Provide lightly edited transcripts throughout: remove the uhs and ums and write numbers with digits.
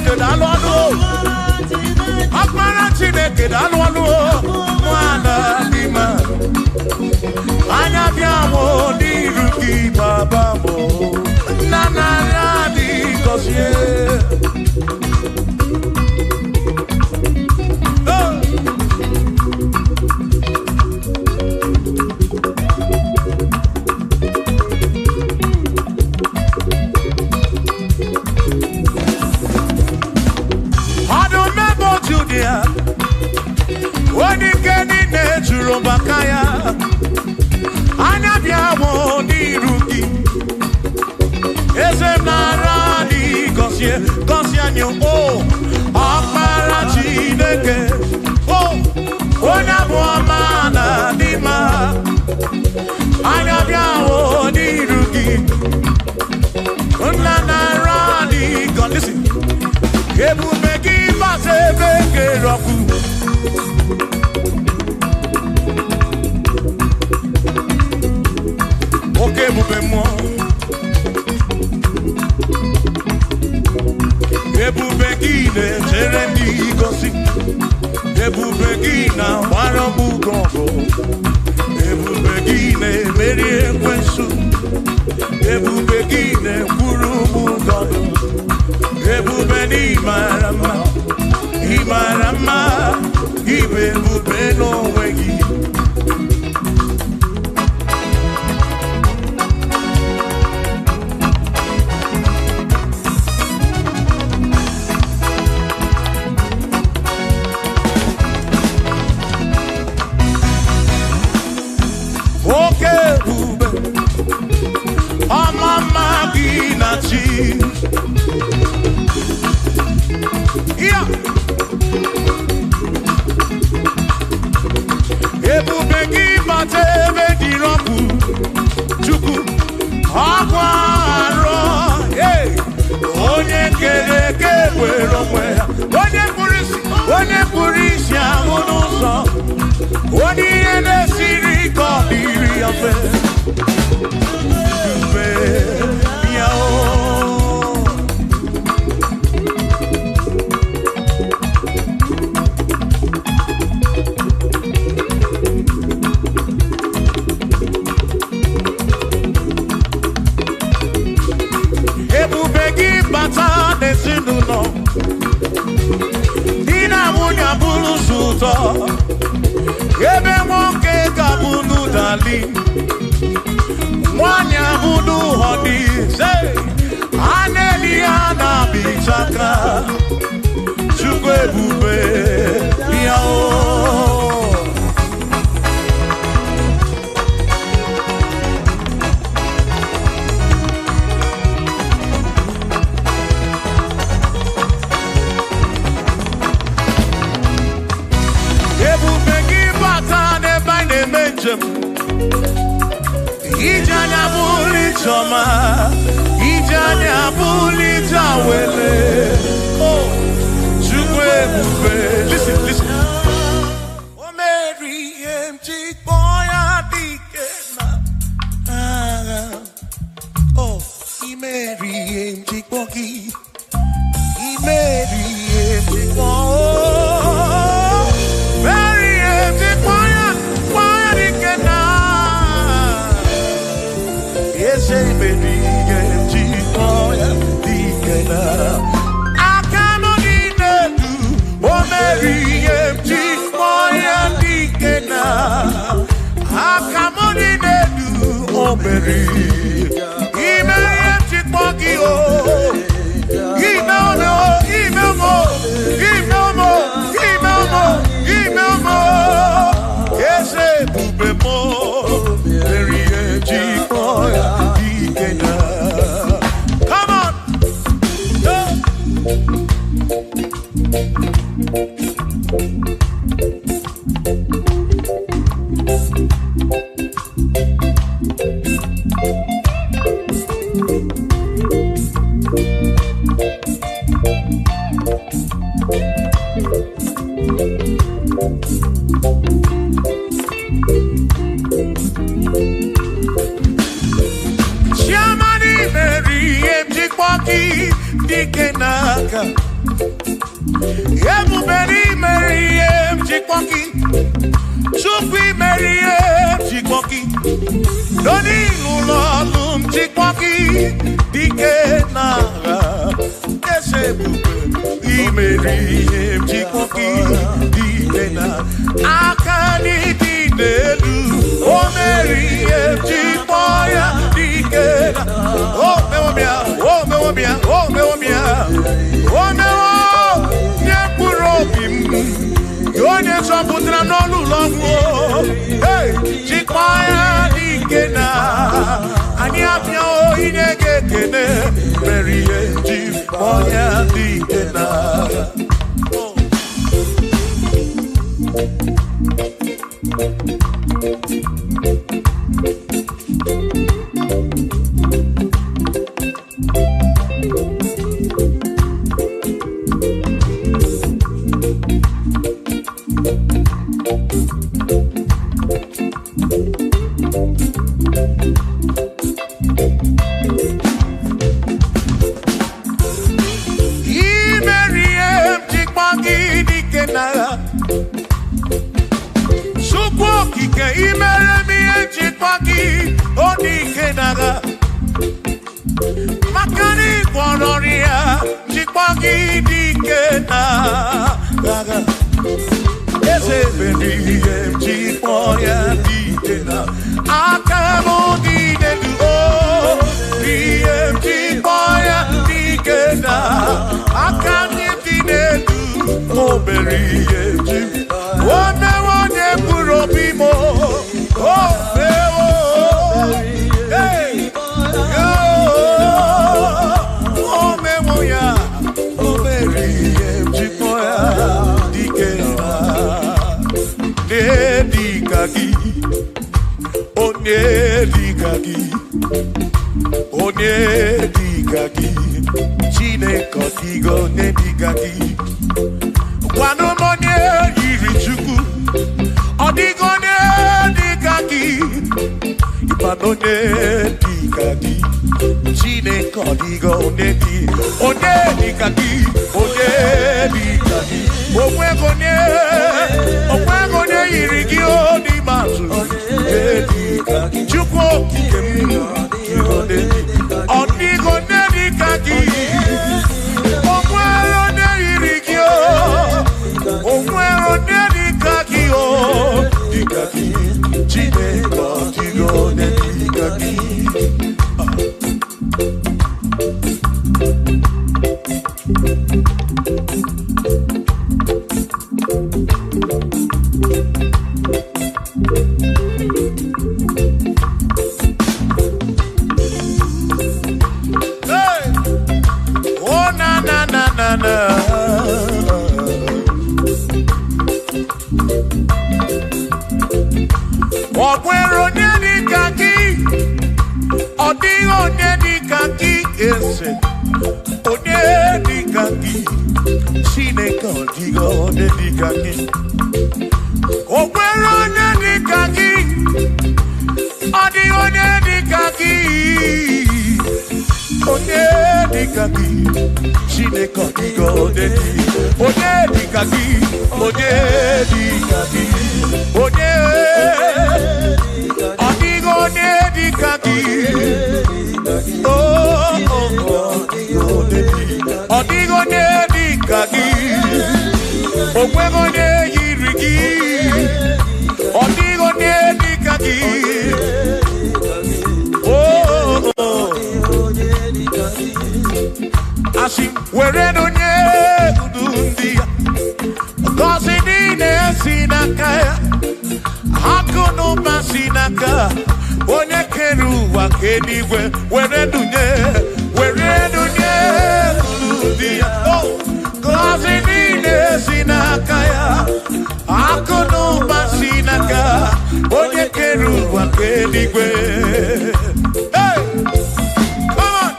Chineke daalụ ọnụ o. Ọkpara Chineke daalụ ọnụ o. Nwana dị mma. Anya bịa mụ n'iru gị baba mụ. Nna nara dị gọzie. Oh! Ọdụm ebo Judia, onye ike niile juru maka ya. Anya bịa mụ n'iru gị. Eze m nara dị gọzie, gọzie anyị o. Ọkpara Chineke, o, onye abụ ọma na dị mma. Anya bịa mụ n'iru gị. Nna nara dị gọzie. Listen. Ebube gị bata ebe kere ọkụ. Oke ebube mmụọ. Ebube gị na-echere ndị gosi. Ebube gị na-agbara m ugo ọgụ. Ebube gị na-emeri ekwensu. Ebube gị na-ekwuru m ụgọ. Ebube na ịmara mma, ịmara mma, ịbụ ebube n'onwe gị. Oke ebube, ọma mma gị na chi. Ya. Ebube gị bata ebe dịrị ọkụ, Chukwu, ọkwa arọ, hey! Onye kere eke were onwe ya, onye kpụrụ isi ahụ n'ụzọ, onye ihe na-esiri ka ọ dịrị ya mfe. Ebube ya o. Ebube gị bata n'ezinụlọ, di na nwunye abụrụ ụzọ ụtọ, ebe nwoke ga-abụ n'ụdali, nwanyị abụ n'ụhọdị, a na-eli ya na-abịchaka, Chukwu ebube ya o. Ebube gị bata n'ebe anyị na-eme njem, ije anya bụrụ ije ọma, ije anya bụrụ ije awele. Oh, Chukwu ebube. Listen, listen. O meri ihe m ji kpọọ ya dike na agha. Oh, i meri ihe m ji kpọọ gị. I meri ihe m ji kpọọ. Meri ihe m ji kpọọ ya dike na Eze meri ihe m ji kpọọ ya dike na aka nọ n'elu, o meri ihe m ji kpọọ ya dike na aka m dị n'elu, o meri ime ihe m ji kpọọ gị o. Ime ome o, ime ome o, ime ome o, ime ome o, ime ome o. Eze ebube m o, meri ihe m ji kpọọ ya dike na. Come on! Go! Chiamani meri ihe m ji kpọọ gị dike n'aka. Ebube n'imere ihe m ji kpọ gị. Chukwu imere ihe m ji kpọ gị. N'onye ụlọ ọrụ m ji kpọ gị. Dike n'agha. Eze ebube imere ihe m ji kpọ gị. Dike na aka n'ịdị n'elu. O mere ihe m ji kpọ ya. Dike na o mewo m ya, o mewo m ya, o mewo m ya. O mewo nye mkpụrụ obi m. Onye zọpụtara n'ọnụ ụlọ ọgwụ. Hey, jikwa ya dike na anyị abịa inye gị ekele mere ihe ji kpọọ ya dike na. Imere ihe m ji kpọọ gị dike na Chukwu okike imere m ihe m ji kpọọ gị o dike n'agha. Maka na ị gwọrọ ọrịa ji kpọọ gị dike n'agha. Eze mere ihe m ji kpọọ ya dike na aka m dị n'elu o ihe m ji kpọọ ya dike na aka m dị n'elu o mere ihe m ji o mewo onye mkpụrụ obi m o mewo. Hey! Yo! O mewo ya o mere ihe m ji kpọọ ya dike na onye dịka gị, onye dịka gị, onye dịka gị, Chineke ọ dịghị onye dịka gị. Gwanụ m onye yiri Chukwu, ọ dịghị onye dịka gị, ịmanụ onye dịka gị, Chineke ọ dịghị onye dị, onye dịka gị, onye dịka gị, onweghị onye, onweghị onye yiri gị o n'ime atụ, onye dịka gị, Chukwu okike m, ọ dịghị onye dịka gị, o nwere onye yiri gị o, o nwere onye dịka gị o, dịka gị, Chineke ọ dịghị onye dịka gị. Hey! Oh na na na na na. Ọ nwere onye dịka gị, ọ dịghị onye dịka gị eze, onye dịka gị, Chineke ọ dịghị onye dịka gị. O nwere onye dịka gị, ọ dịghị onye dịka gị, onye dịka gị, Chineke ọ dịghị onye dị, onye dịka gị, onye dịka gị, onye ọ dịghị onye dịka gị. Oh, oh, oh, ọ dịghị onye dịka gị, o nweghị onye yiri gị, ọ dịghị onye dịka gị. Oh, oh, oh. Asị were onye udu ndị ya, ngọzi niile si n'aka ya, akụ na ụba si n'aka onye kere ụwa ka eluigwe, were dunye, were dunye unu ndị ya. Oh, ngọzi niile si n'aka ya, akụ na ụba si n'aka onye kere ụwa ka eluigwe. Hey! Come on!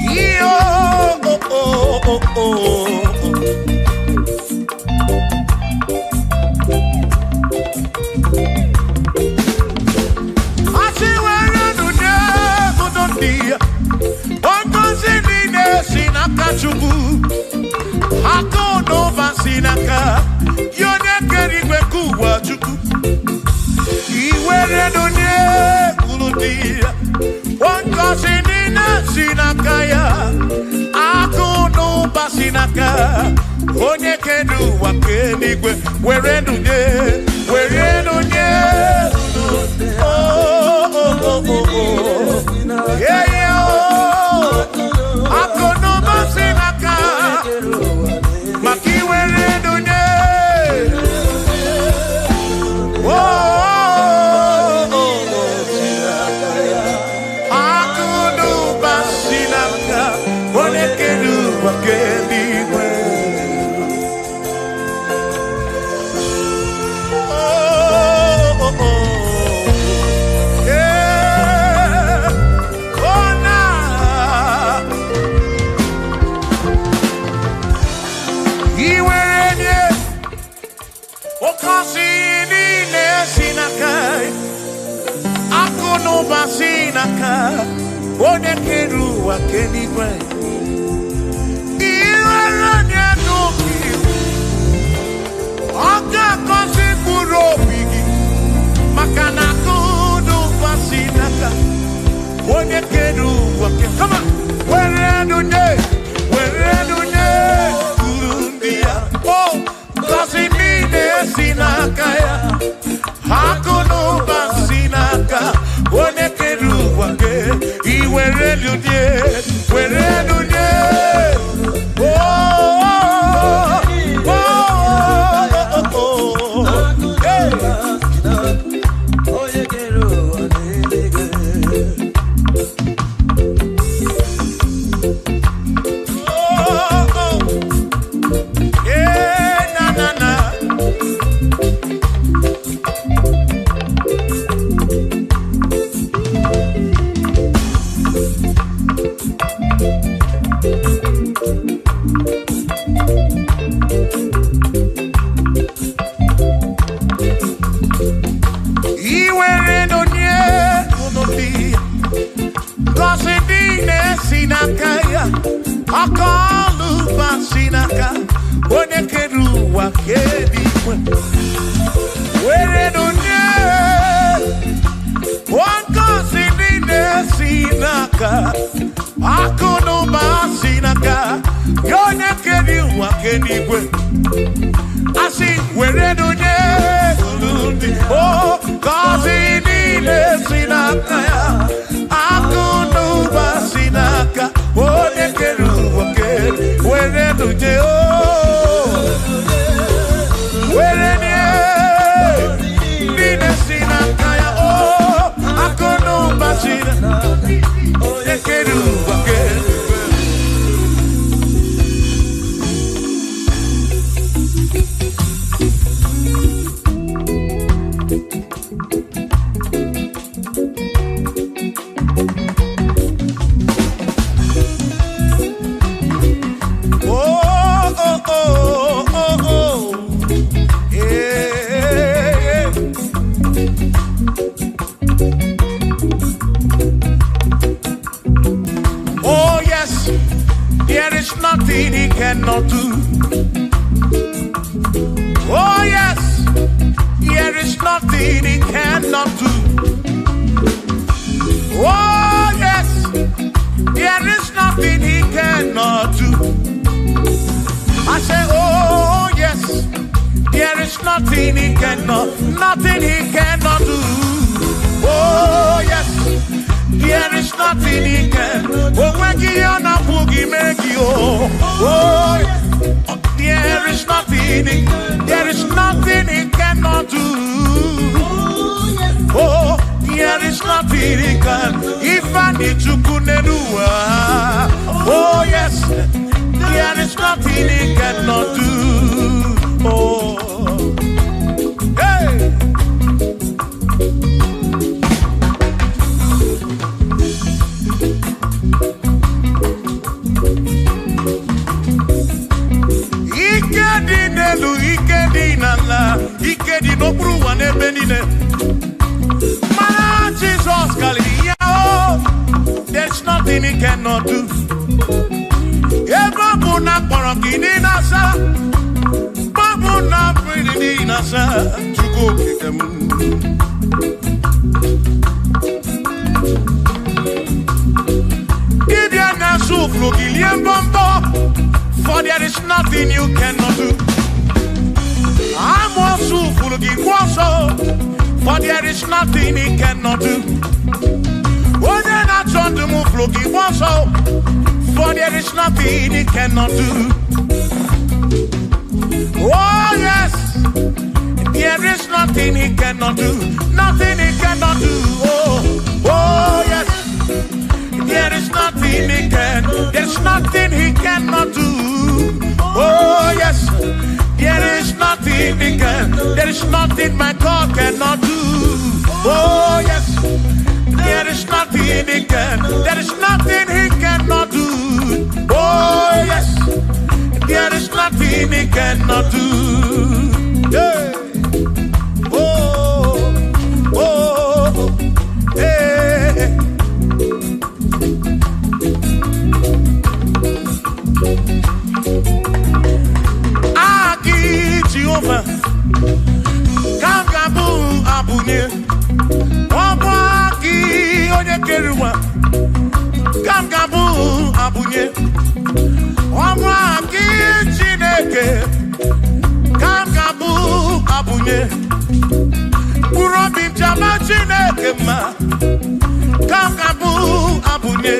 Yo, oh, oh, oh, oh. Chukwu. Iwere nụ nye unu dị ya. Ngọzi niile si n'aka ya. Akụ na ụba si n'aka onye kere ụwa kee eluigwe. Were nụ nye, were nụ nye. Oh, oh, oh, oh, oh. Yeah, yeah, oh. Akụ na ụba si n'aka maka iwere nụ nye. Oh, oh, oh, oh. Akụ na ụba si n'aka onye kere ụwa kee eluigwe. Oh, oh, oh. Yeah. Oh, nah. Iwere nye oke osi niile si n'aka ya. Akụ na ụba si n'aka onye kere ụwa kee eluigwe. Iwere nye n'obi, ọ ga-agọzi mkpụrụ obi gị maka na akụ na ụba si n'aka onye kere ụwa kee. Come on. Were nụ nye, were nụ nye uru ndị ya. Oh, ngọzi niile si n'aka ya. Akụ na ụba si n'aka onye kere ụwa kee. Iwere nụ nye, were nụ nye. Oh, oh, oh, oh, oh. Hey. Onye kere ụwa n'eluigwe. Oh, oh. Yeah, na, na, na. Iwere nụ nye unu dị ngọzi niile si n'aka ya. Aka ọlụ ụba si n'aka onye kere ụwa kee eluigwe. Were nụ nye ngọzi niile si n'aka akụ na ụba si n'aka ya onye kere ụwa kee eluigwe. Asị were nụ nye unu ndị o ngọzi niile si n'aka ya. Akụ na ụba si n'aka onye kere ụwa kee. Were nụ nye o were nye niile si n'aka ya o akụ na ụba si n'aka onye kere ụwa kee. Oh, oh, oh, oh, oh. Yeah. Oh, yes, there is nothing he cannot do. Oh, yes, there is nothing he cannot do. Oh, yes, there is nothing he cannot do. I say, oh, yes, there is nothing he cannot, nothing he cannot do. Oh, yes, there is nothing he can. Oh, when he on a boogie, make you. Oh, there is nothing, there is nothing he cannot do. Oh, there is nothing he can. If I need to kunenua. Oh, yes, there is nothing he cannot do. Oh, hey. Ike dị n'elu, ike dị n'ala, ike dị n'okpuru ụwa n'ebe niile. Mana Jizọs karịrị ya o. There's nothing he cannot do. Ebe ọ bụ na akpọrọ gị n'ịnasa, ọ bụ na mmiri n'ịnasa, Chukwu Chukwu okike m. Dibịa na-asụ ụfụrụ gị lie mbọmbọ, for there is nothing you cannot do. Amụọsụ ụfụrụ gị kwụ ọsọ, for there is nothing he cannot do. Onye na-achọ ndụ m ụfụrụ gị kwụ ọsọ, for there is nothing he cannot do. Oh yes, there is nothing he cannot do. Nothing he cannot do. Oh, oh yes, there is nothing he can. There's nothing he cannot do. Oh yes, there is nothing he can. There is nothing my God cannot do. Oh yes, there is nothing he can. There is nothing he cannot do. Oh yes, there is nothing he cannot do. Yeah. Oh, oh, hey. Aki Jehovah, ka m ga-abụ abụnye. Ọ bụ aki onye kere ụwa, ka m ga-abụ abụnye. Ọ bụ aki Chineke, ka m ga-abụ abụnye. Mkpụrụ obi m ji ama Chineke mma, ka m ga-abụ abụnye.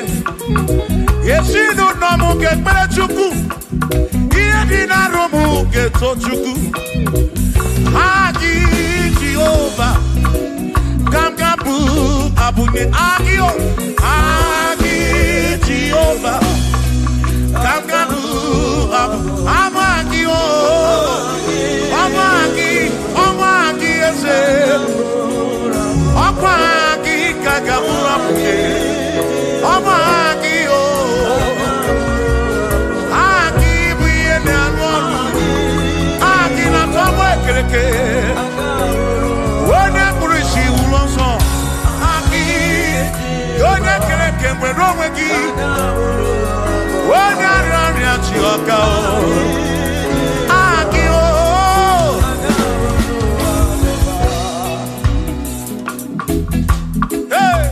Ezinụlọ m ga-ekpere Chukwu, ihe dị n'arụ m ga-eto Chukwu. Aki Jehova, ka m ga-abụ abụnye. Aki o, aki Jehova, ka m ga-abụ abụ. Abụ aki o, ọbụ aki, ọbụ aki eze. Ọkwa aki ka ga-abụ abụnye. Ọbụ aki o, aki bụ ihe na-arụ ọrụ. Aki na-atọ mụ ekereke. Onye kpụrụ isi wụrụ ọsọ. Aki, onye kere eke nwere onwe gị. Onye arịa ọrịa chi ọka o. Aki o. Hey!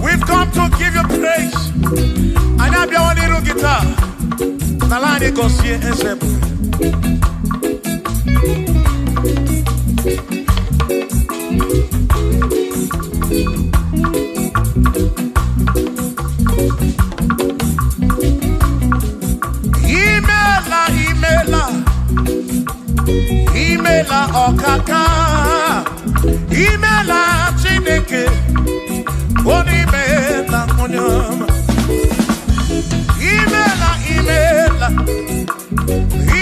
We've come to give you praise. Anyị abịawa n'iru gị taa. N'ala anyị gọzie eze bụ. Imela, imela, imela ọkaka. Imela Chineke, onye imela onye ọma. Imela, imela,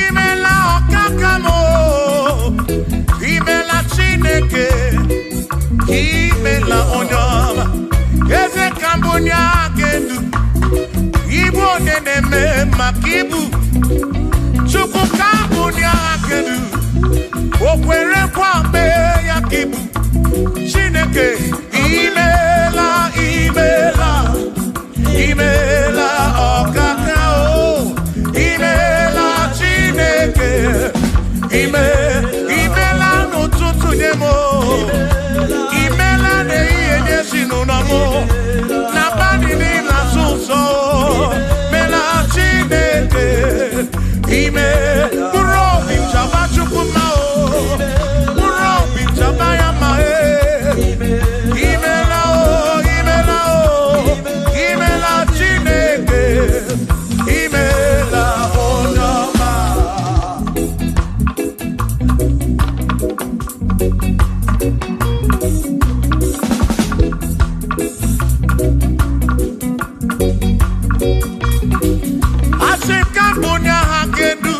imela ọkaka m o. Imela Chineke, imela onye ọma. Eze ka mbụ onye aka edu, ibu onye na-eme maka ibu. Chukwu ka mbụ onye aka edu, o kwere nkwa mee ya ka ibu. Chineke, imela, imela, imela ọkaka o. Imela Chineke, ime, imela n'ụtụtụ nye m o. Imela n'ehihie nye ezinụlọ m o. N'abalị niile asụ ụzọ o. Mela Chineke, ime, mkpụrụ obi m chaba Chukwu mma o. Mkpụrụ obi m chaba ya mma e. Imela o, imela o, imela Chineke, imela onye ọma. Asị m ka m bụ onye agha kedu,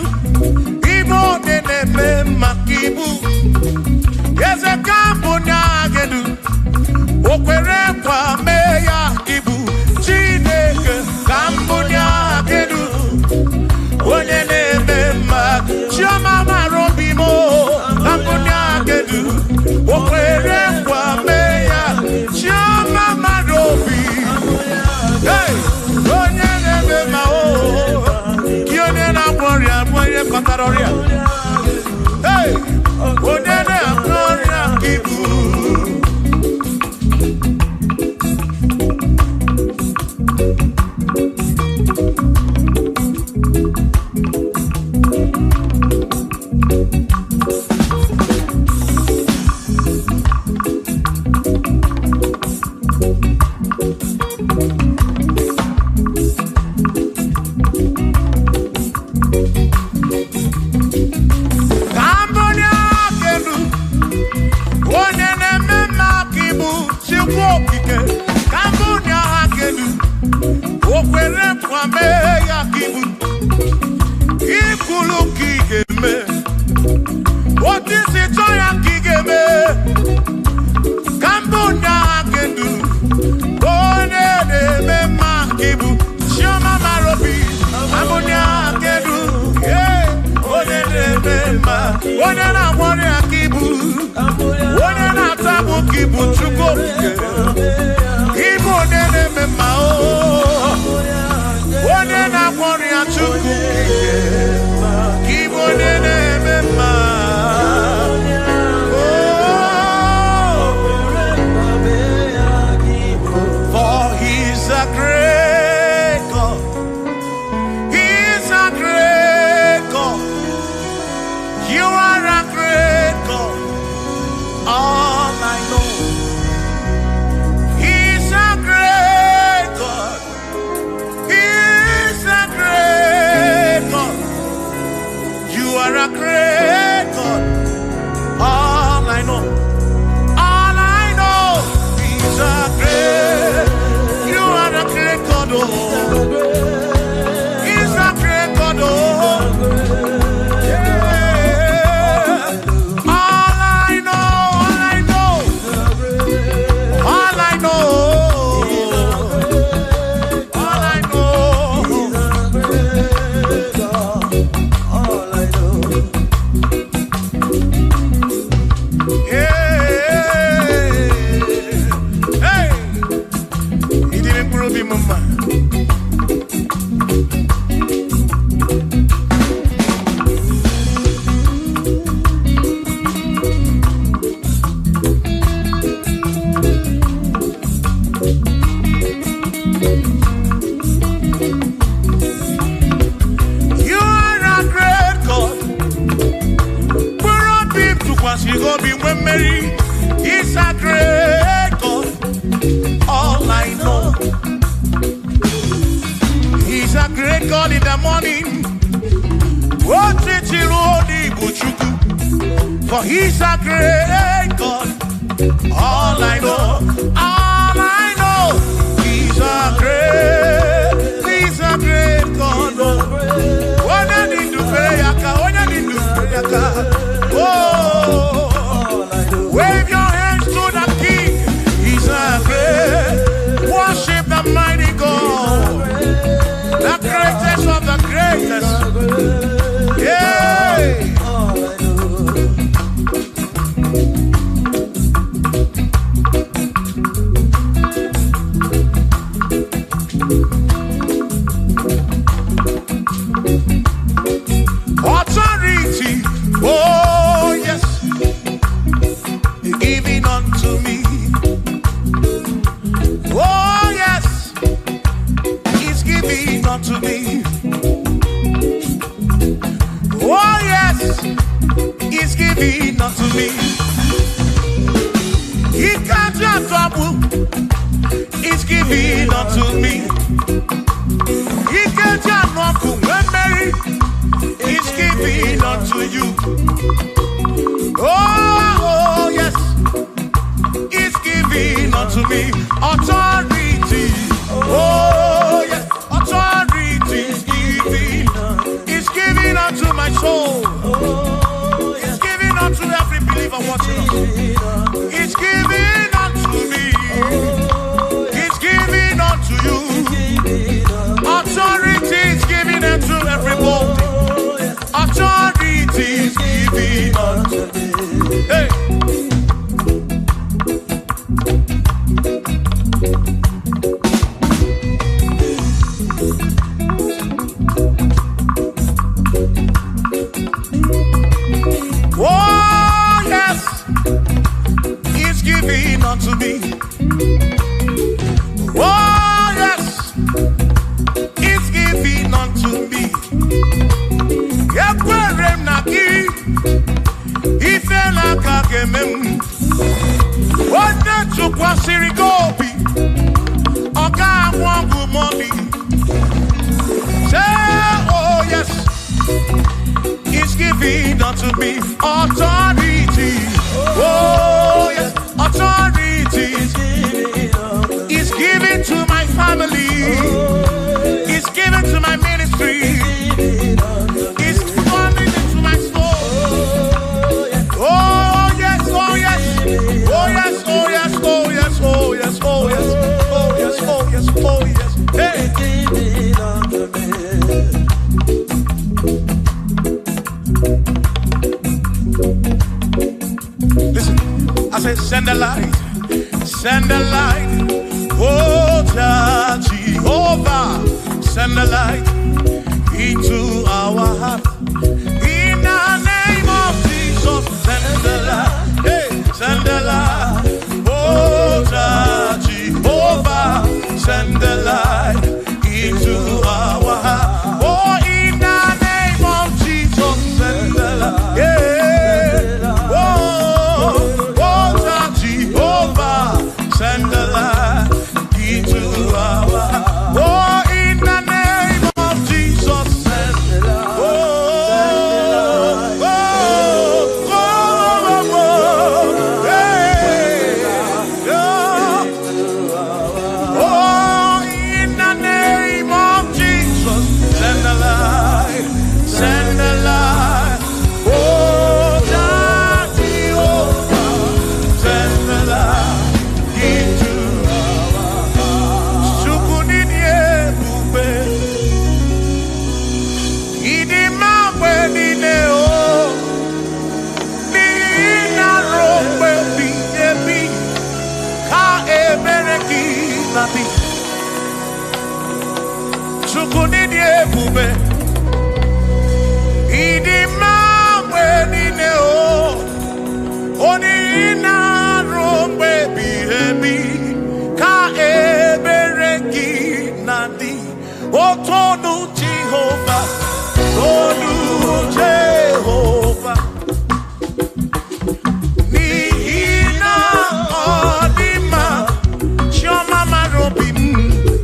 ibu onye na-eme maka ibu. Eze ka m bụ onye agha kedu, o kwere nkwa mee ya ibu. Chineke ka m bụ onye agha kedu, onye na-eme mma. Chioma mara obi m o, ka m bụ onye agha kedu, o kwere nkwa mee ya. Chioma mara obi. Hey! Onye na-eme mma o, gị onye na kpatara ọrịa. Hey! Onye na-agwọ ọrịa ka ị bụ. Ka m onye aka elu, onye na-eme mma ka ị bụ Chukwu okike. Ka m onye aka elu, o kwere nkwa mee ya ka ị bụ. Ikwulu ka ị ga-eme, otu isi chọọ ya ka ị ga-eme. Ka m bụ onye aka elu, onye na-eme mma ka ị bụ Chioma mara obi. Ka m onye aka elu, yeah, onye na-eme mma, onye na-agwọ ọrịa ka ị bụ, onye na-ata agbụ ka ị bụ Chukwu okike. Ị bụ onye na-eme mma, o onye na-agwọ ọrịa Chukwu okike. Ka ị bụ onye na-eme mma. Oh, for he's a great God. He's a great God. You are a great God. All I know. He's a great God. He's a great God. You are a great God. All I know. All I know. He's a great. You are a great God. Oh. He's a great God. Oh. Yeah. All I know. All I know. All I know. All I know. All I know. Yeah. Hey. Ịdịrị mkpụrụ obi m mma. You are a great God. Mkpụrụ obi m tụkwasịrị gị obi nwee mmeri. He's a great God. All I know. He's a great God in the morning. Otiti ruo n'Igbo Chukwu. For he's a great God. All I know, all I know, he's a great God. Onye dị ndụ fere ya aka, onye dị ndụ fere ya aka. Oh, wave your hands to the King. He's a great, worship the mighty God, the greatest of the greatest. Yeah. All I know. Authority, oh yes, giving unto me. Oh yes, he's giving unto me. Oh yes, he's giving unto me. He can't just trouble. He's giving unto me. He can't just walk when Mary is giving unto you. Oh, yes, he's giving unto me authority. Oh, yes, authority is giving. He's giving unto my soul. He's giving unto every believer watching us. He's giving unto me. He's giving unto you. Authority is given unto everybody. Authority is given unto me. Hey. Tụkwasịrị gị obi, ọ ga-anwụ ọgwụ mọni. Say, oh yes, he's giving unto me authority. Oh yes, authority is given to my family. It's given to my ministry. It's coming into my soul. Oh yes, oh yes, oh yes, oh yes, oh yes, oh yes, oh yes, oh yes, oh yes, oh yes. Hey. Listen, I said, send the light, send the light. Oh, Jehovah, send the light into our heart. In the name of Jesus, send the light. Hey, send the light. Oh, Jehovah, send the light into our heart. Oh, in the name of Jesus, send the light. Yeah. Oh, oh, Jehovah, send the light into our heart. Oh, in the name of Jesus, send the light. Oh, oh, oh, oh, oh, hey, oh. Oh, in the name of Jesus, send the light, send the light. Oh, Jehovah, send the light into our heart. Chukwu n'ịdị ebube, ịdị mma mgbe niile, o. N'ihi na ruo mgbe ebighị ebi, ka ebere gị na-adị. Chukwu n'ịdị ebube, ịdị mma mgbe niile, o. Onye na-arụ mgbe ebighị ebi, ka ebere gị na-adị. Otonu Jehova, tonu Jehova, n'ihi na ọ dị mma, chiọma mara obi m.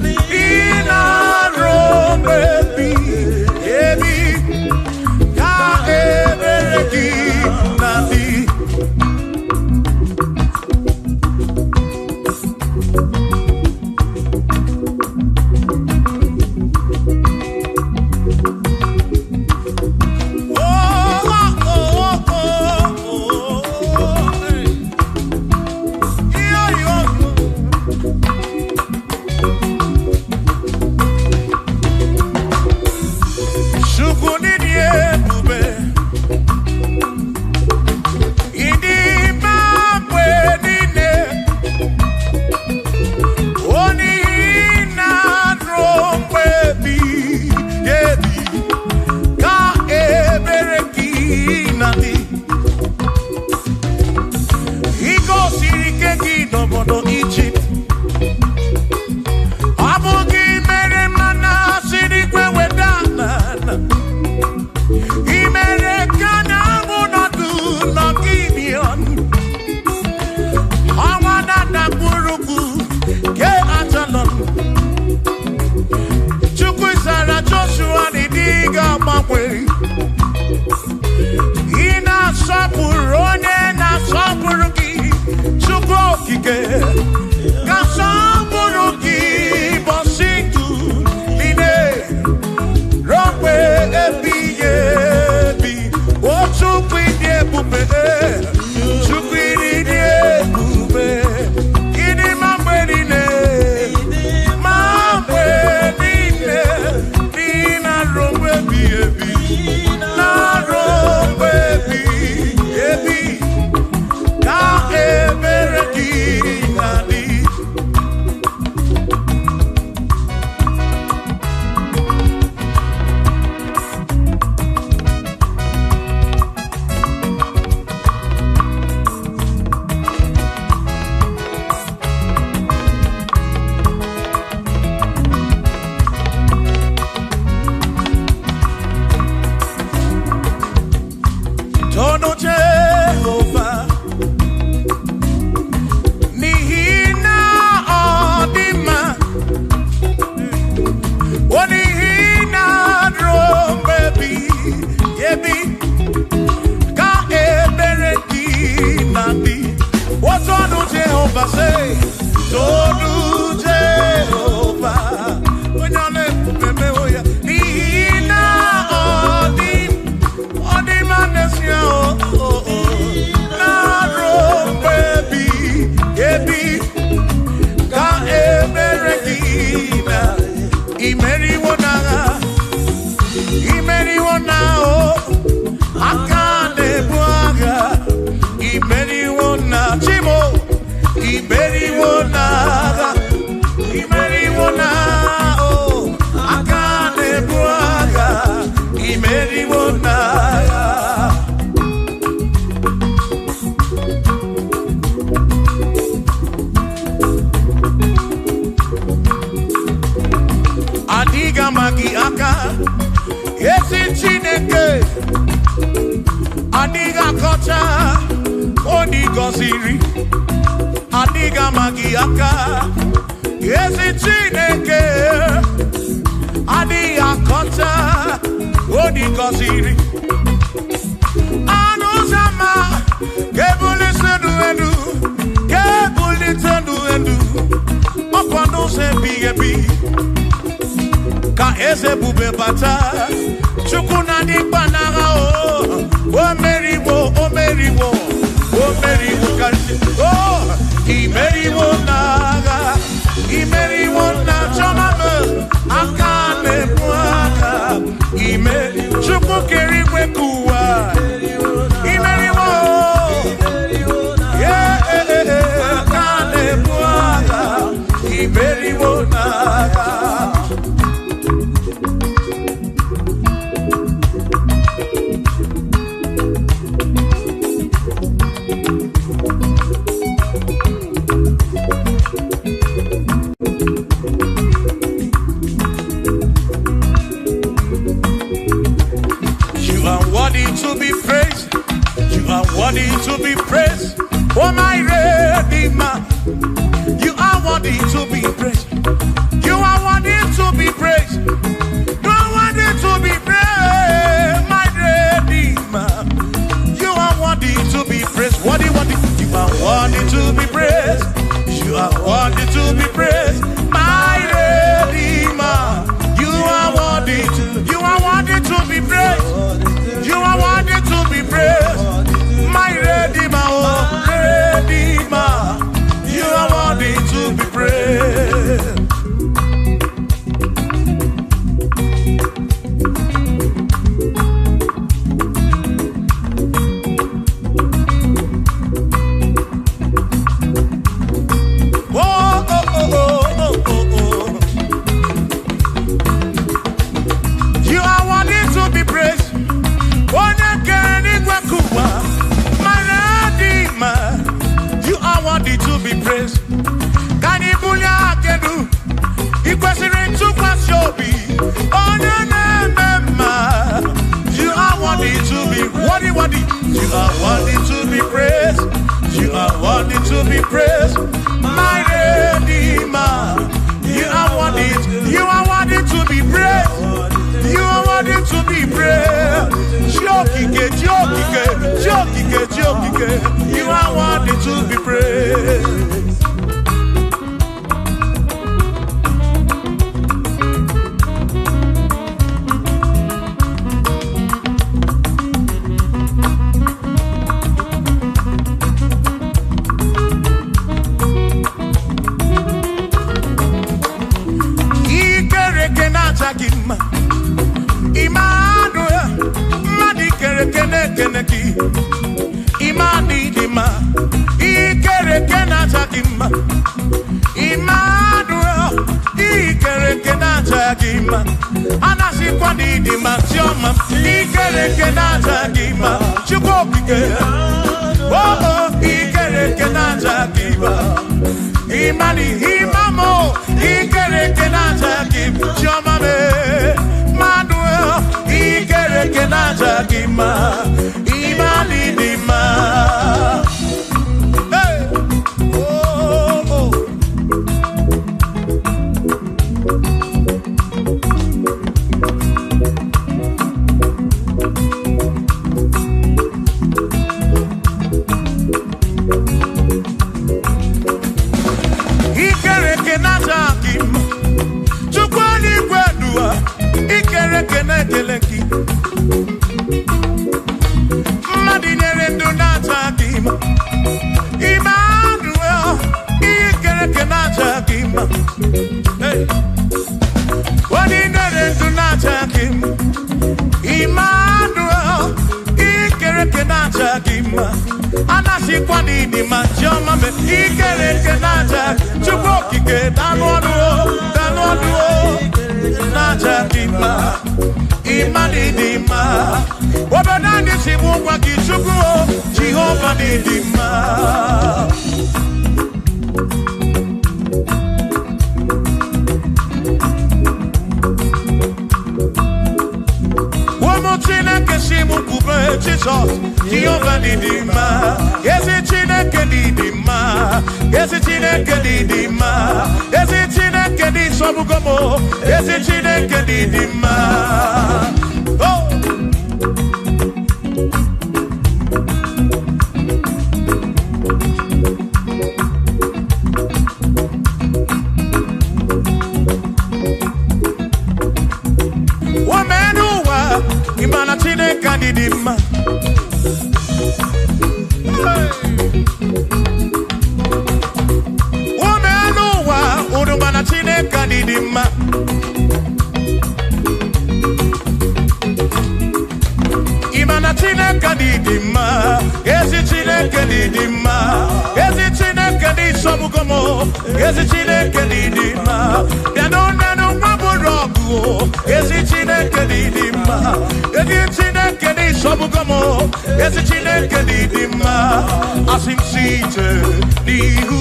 N'ihi na arụ mgbe ebighị ebi, ka ebere gị na-adị. Oh, oh, oh, oh, oh, hey. Yo, yo. Chukwu n'ịdị ebube, ịdị mma mgbe niile, onye na-arụ mgbe ebighị ebi, ka ebere gị na-adị. I gosiri ike gị n'obodo Ijipt, ọ bụ gị mere mana si n'igwe weda n'ala. I mere ka na-amụ nọdụ n'Gibion. Ọnwa na-adakpụrụkwu ke Ajalon. Chukwu zara Joshua na ịdị ga-agbanwe. Ị na-asọpụrụ onye na-asọpụrụ gị, Chukwu okike. Ka sọpụrụ gị bọsị ndụ niile, ruo mgbe ebighị ebi. O Chukwu ịdị ebube, Chukwu ịdị ebube, ịdị mma mgbe niile, ma mgbe niile, n'ihi na ruo mgbe ebighị ebi. Jehovah, say, Tonu Jehovah. Onye ọ na-ebube ya, n'ihi na ọ dị, ọ dị mma n'ezie, o, o, na-arụ mgbe ebighị ebi ka emere gị na imeriwo n'agha, imeriwo na o aka na-ebu agha, imeriwo na chimo, imeriwo n'agha, imeriwo na o aka na-ebu agha, imeriwo n'agha. Adịghị ama gị aka, ezi Chineke, adịghị akọcha onye gọziri, adịghị ama gị aka, ezi Chineke, adịghị akọcha onye gọziri. Anụ ụzọ ama ga-ebulite ndụ elu, ga-ebulite ndụ elu, ọkwa n'ụzọ ebighị ebi ka eze bube bata. Chukwu na dị mkpa n'agha, o o meriwo, o meriwo, o meriwo karịsịa, o imeriwo n'agha, imeriwo na chọma m aka na-ebu aka, ime Chukwu kere igwe ka ụwa, imeriwo, yeah, aka na-ebu agha, imeriwo n'agha. You are worthy to be praised. You are worthy to be praised. Oh, my Redeemer. You are worthy to be praised. You are worthy to be praised. You are worthy to be praised, my Redeemer. You are worthy to be praised. Worthy, worthy. You are worthy to be praised. You are worthy to be praised, my Redeemer. You are worthy to. You are worthy to be praised. You are worthy to be praised, my Redeemer, oh Redeemer. You are worthy to be praised. Oh, oh, oh, oh, oh, oh, oh. You are worthy to be praised. Onye kere n'igwe ka ụwa, my Redeemer. You are worthy to be praised. Ka anyị bulie aka elu, ị kwesịrị ntụkwasị obi, onye na-eme mma. You are worthy to be worthy, worthy. You are worthy to be praised. You are worthy to be praised, my Redeemer. You are worthy. You are worthy to be praised. You are worthy to be praised. Chiokike, Chiokike, Chiokike, Chiokike. You are worthy to be praised. Ikereke na-acha gị mma. Emmanuel, mmadụ ikereke na-ekene gị. Imani dị mma. Ikereke na-acha gị mma. Emmanuel, ikereke na-acha gị mma. Anasịkwa na ịdị mma, Chiọma. Ikereke na-acha gị mma. Chukwu okike. Oh, oh, ikereke na-acha gị mma. Imani, imamo, ikereke na-acha gị mma. Chiọma me, Emmanuel, ikereke na-acha gị mma. Imani dị mma. Hey! Oh, oh. na-aja gị mma, anasikwa n'ịdị mma, chiọma me ikere eke na-aja, Chukwu okike danụ ọnụ o, danụ ọnụ o, na-aja gị mma, ịma n'ịdị mma. Obodo anyị si bụ ngwa gị Chukwu o, Jehova n'ịdị mma. Chineke si m kwube Jizọs, Jehova dị mma, ezi Chineke dị mma, ezi Chineke dị mma, ezi Chineke dị sọgbugo m, ezi Chineke dị mma. Oh! Imana Chineke dị mma. Ume n'ụwa, unu mana Chineke dị mma. Imana Chineke dị mma, ezi Chineke dị mma, ezi Chineke dị sọgbugo m, ezi Chineke dị mma. Bịa n'ụlọ nwa bụrụ ọgụ, ezi Chineke dị mma, ezi Chineke dị sọgbugo m, ezi Chineke dị mma. Asị m site n'ihu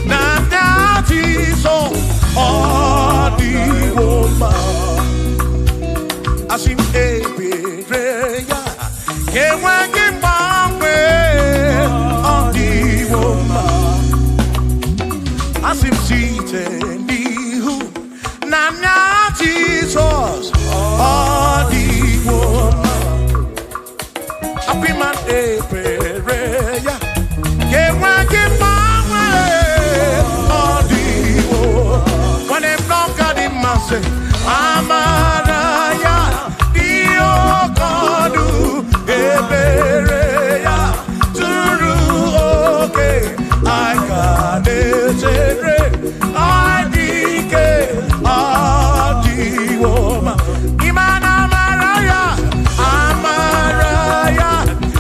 na ndị Jizọs ọ dịwo mma. Asị m ebere ya enweghị mgbanwe, ọ dịwo mma. Asị m site n'ihu na ndị Jizọs ọ dịwo mma. Apịma ebere ya enweghị mgbanwe, ọ dịwo. Nwanne m n'ọka dị mma sị, amara ya dị oke ọnụ, ebere ya zuru oke, anyị ka na-echere, anyị dị ike, ọ dịwo mma. Ịma na amara ya, amara ya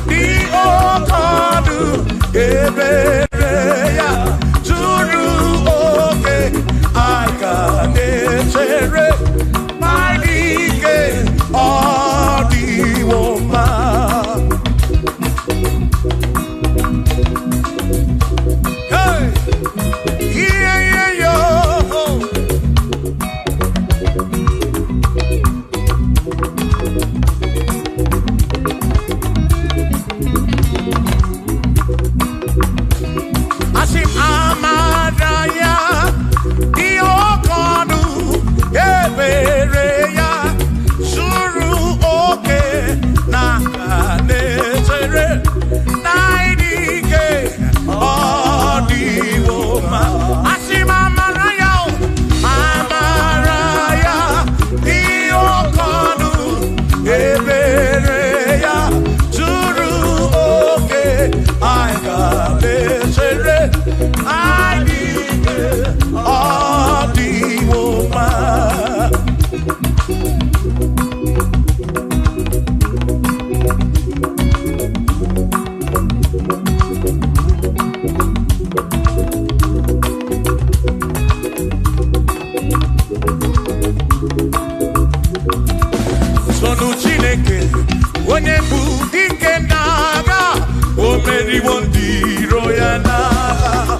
dị oke ọnụ, ebere ya zuru oke, anyị ka na-echere, anyị dị ike, ọ dịwo mma. Hey! Yeah, yeah, yo. Asị m amara ya dị oke ọnụ, ebere ya zuru oke, na na-echere, na ịdị ike, ọ dịwo mma. Asị m amara ya, amara ya dị oke ọnụ, ebere ya zuru oke, anyị ga na-echere, anyị dị ike, ọ dịwo mma. Sonu Chineke, onye bụ dike n'agha, o meriwo ndị iro ya n'agha.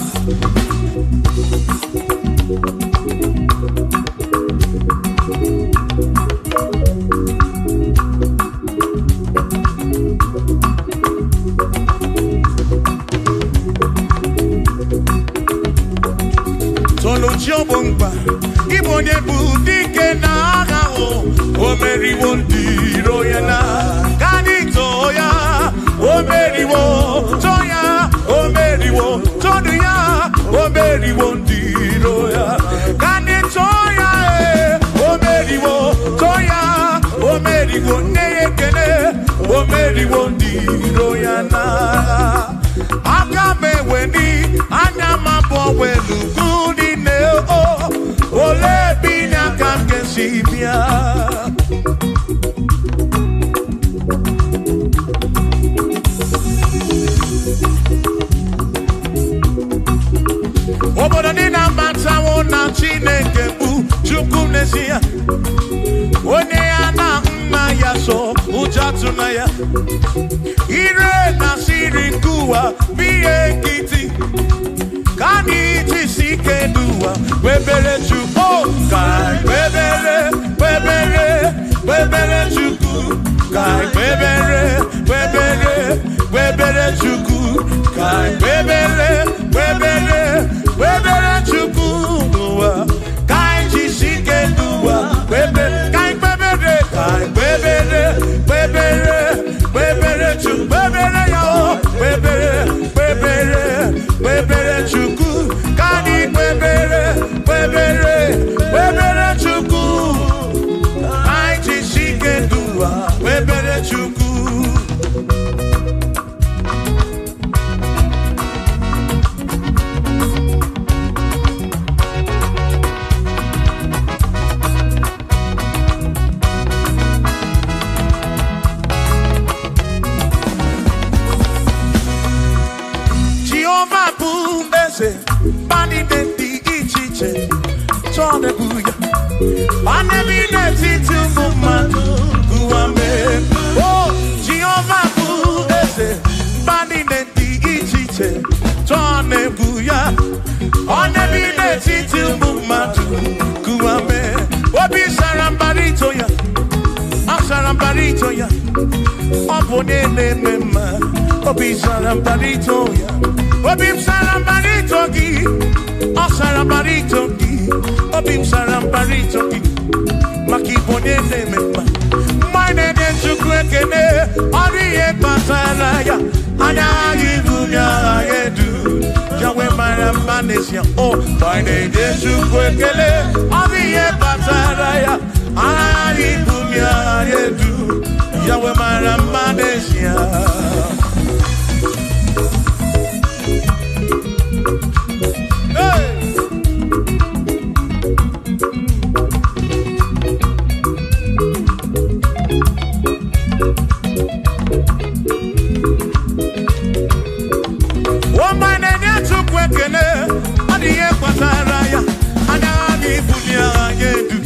Sonu chi ọ bụ mkpa, ịbụ onye bụ dike n'agha, o meriwo ndị iro ya n'agha. Ka anyị too ya, o meriwo, too ya, o meriwo, tonu ya, o meriwo ndị iro ya. Ka anyị too ya, o meriwo, too ya, o meriwo, nne ya ekene, o meriwo ndị iro ya n'agha. Aka m eweni, anya m abụọ welu ugwu niile, o olee ebe inye aka m ga-esi bịa? atụna ya. Ire na siri nke ụwa bụ ihe nkịtị. Ka anyị jisi ike n'ụwa kwebere Chukwu. Ka anyị kwebere, kwebere, kwebere Chukwu. Ka anyị kwebere, kwebere, kwebere Chukwu. Ka anyị kwebere, kwebere, kwebere Chukwu n'ụwa. Ka anyị jisi ike n'ụwa kwebere. Ka anyị kwebere, ka anyị kwebere, kwebere, kwebere Chukwu. Kwebere ya o, kwebere, kwebere, kwebere Chukwu. Ka anyị kwebere, kwebere, kwebere Chukwu. Ka anyị jisi ike n'ụwa kwebere Chukwu. Jehova bụ eze, mba niile dị iche iche chọọ na-ebu ya. Ọ na-ebi n'etiti ụmụ mmadụ ụwa mee. O Jehova bụ eze, mba niile dị iche iche chọọ na-ebu ya. Ọ na-ebi n'etiti ụmụ mmadụ ụwa mee. Obi sara mbara ito ya, ọ sara mbara ito ya. Ọ bụ onye na-eme mma, obi sara mbara ito ya. Obi m sara mbara ito gị, ọ sara mbara ito gị. Obi m sara mbara ito gị, maka ịbụ onye na-eme mma. Mgbe anyị na-enye Chukwu ekele, ọ dị ihe kpatara ya. Anya anyị bụ agha ya edu, ya wee mara mma n'ezie. O, mgbe anyị na-enye Chukwu ekele, ọ dị ihe kpatara ya. Anya anyị bụ agha ya edu, ya wee mara mma n'ezie. Hey! Ụmụ na-enye Chukwu ekele, ọ dị ihe kpatara ya. Anya ha ga-ebuli agha ya edu.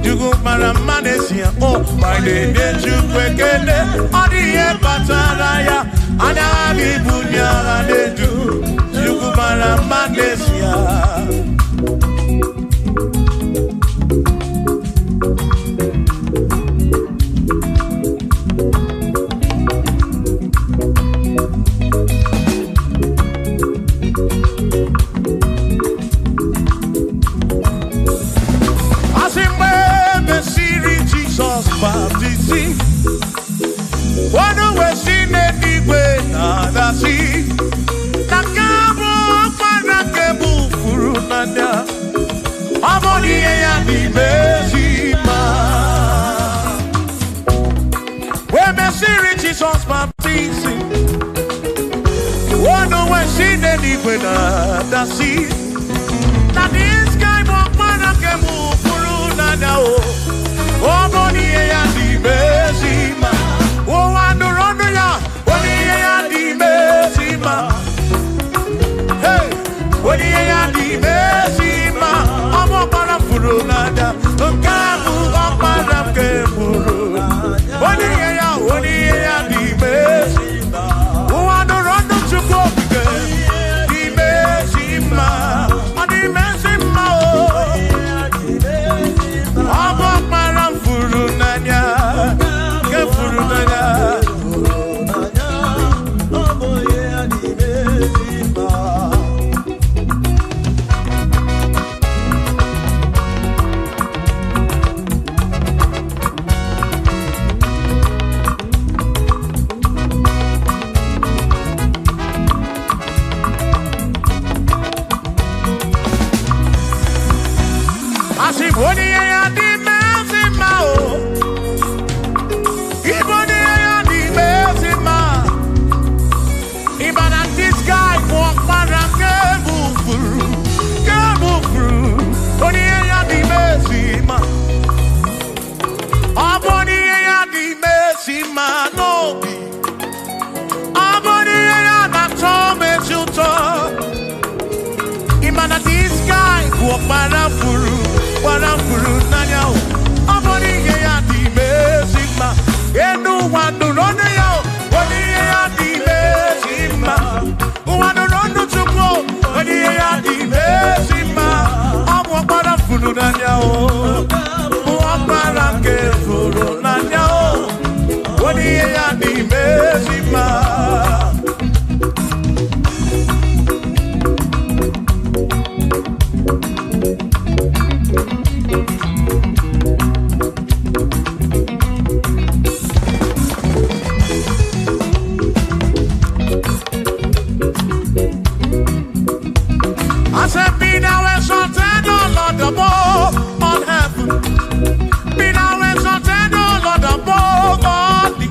Chukwu mara mma n'ezie. O, ma na-enye Chukwu ekele, ọ dị ihe kpatara ya. Anya ha ga-ebuli agha na-edu. Chukwu mara mma n'ezie. Asị mgbe e mesịrị Jizọs baptizim, ọnụ wee si n'eluigwe na-adasị, na nke a bụ ọkpara nke bụ furu n'anya, ọ bụ na ihe ya n'ime ezi mma. Wee mesịrị Jizọs baptizim, ọnụ wee si n'eluigwe na-adasị, na this guy bụ ọkpara nke bụ furu n'anya o. Ọ bụ na ihe ya n'ime ezi mma. Ụwa nụrụ ọnụ ya, onye ihe ya n'ime ezi mma. Hey! Onye ihe ya n'ime ezi mma. Ọ bụ ọkpara m furu n'anya, nke a bụ ọkpara nke furu. Onye ihe ya, onye ihe ya n'ime ezi mma. Ụwa nụrụ ọnụ Chukwu okike, n'ime ezi mma. Ọ n'ime ezi mma o. Ọ bụ ọkpara m furu n'anya, nke furu n'anya. Asị m onye ihe ya dị ezi mma o. Ịbụ onye ihe ya dị ezi mma. Ịma na this guy bụ ọkpara nke bụ furu, nke bụ furu. Onye ihe ya dị ezi mma. Ọ bụ onye ihe ya dị ezi mma n'obi. Ọ bụ onye ihe ya na-atọ m ezi ụtọ. Ịma na this guy bụ ọkpara furu, gbara furu n'anya o. Ọ bụ n'ihe ya dị ime ezi mma. Enu Ụwa nụrụ ọnụ ya, onye ihe ya dị ezi mma. Ụwa nụrụ ọnụ Chukwu, onye ihe ya dị ezi mma. Ọ bụ ọkpara furu n'anya o, bụ ọkpara nke furu n'anya o, onye ihe ya dị ezi mma. I said, be thou exalted, O Lord, above all heaven. Be thou exalted, O Lord, above all the.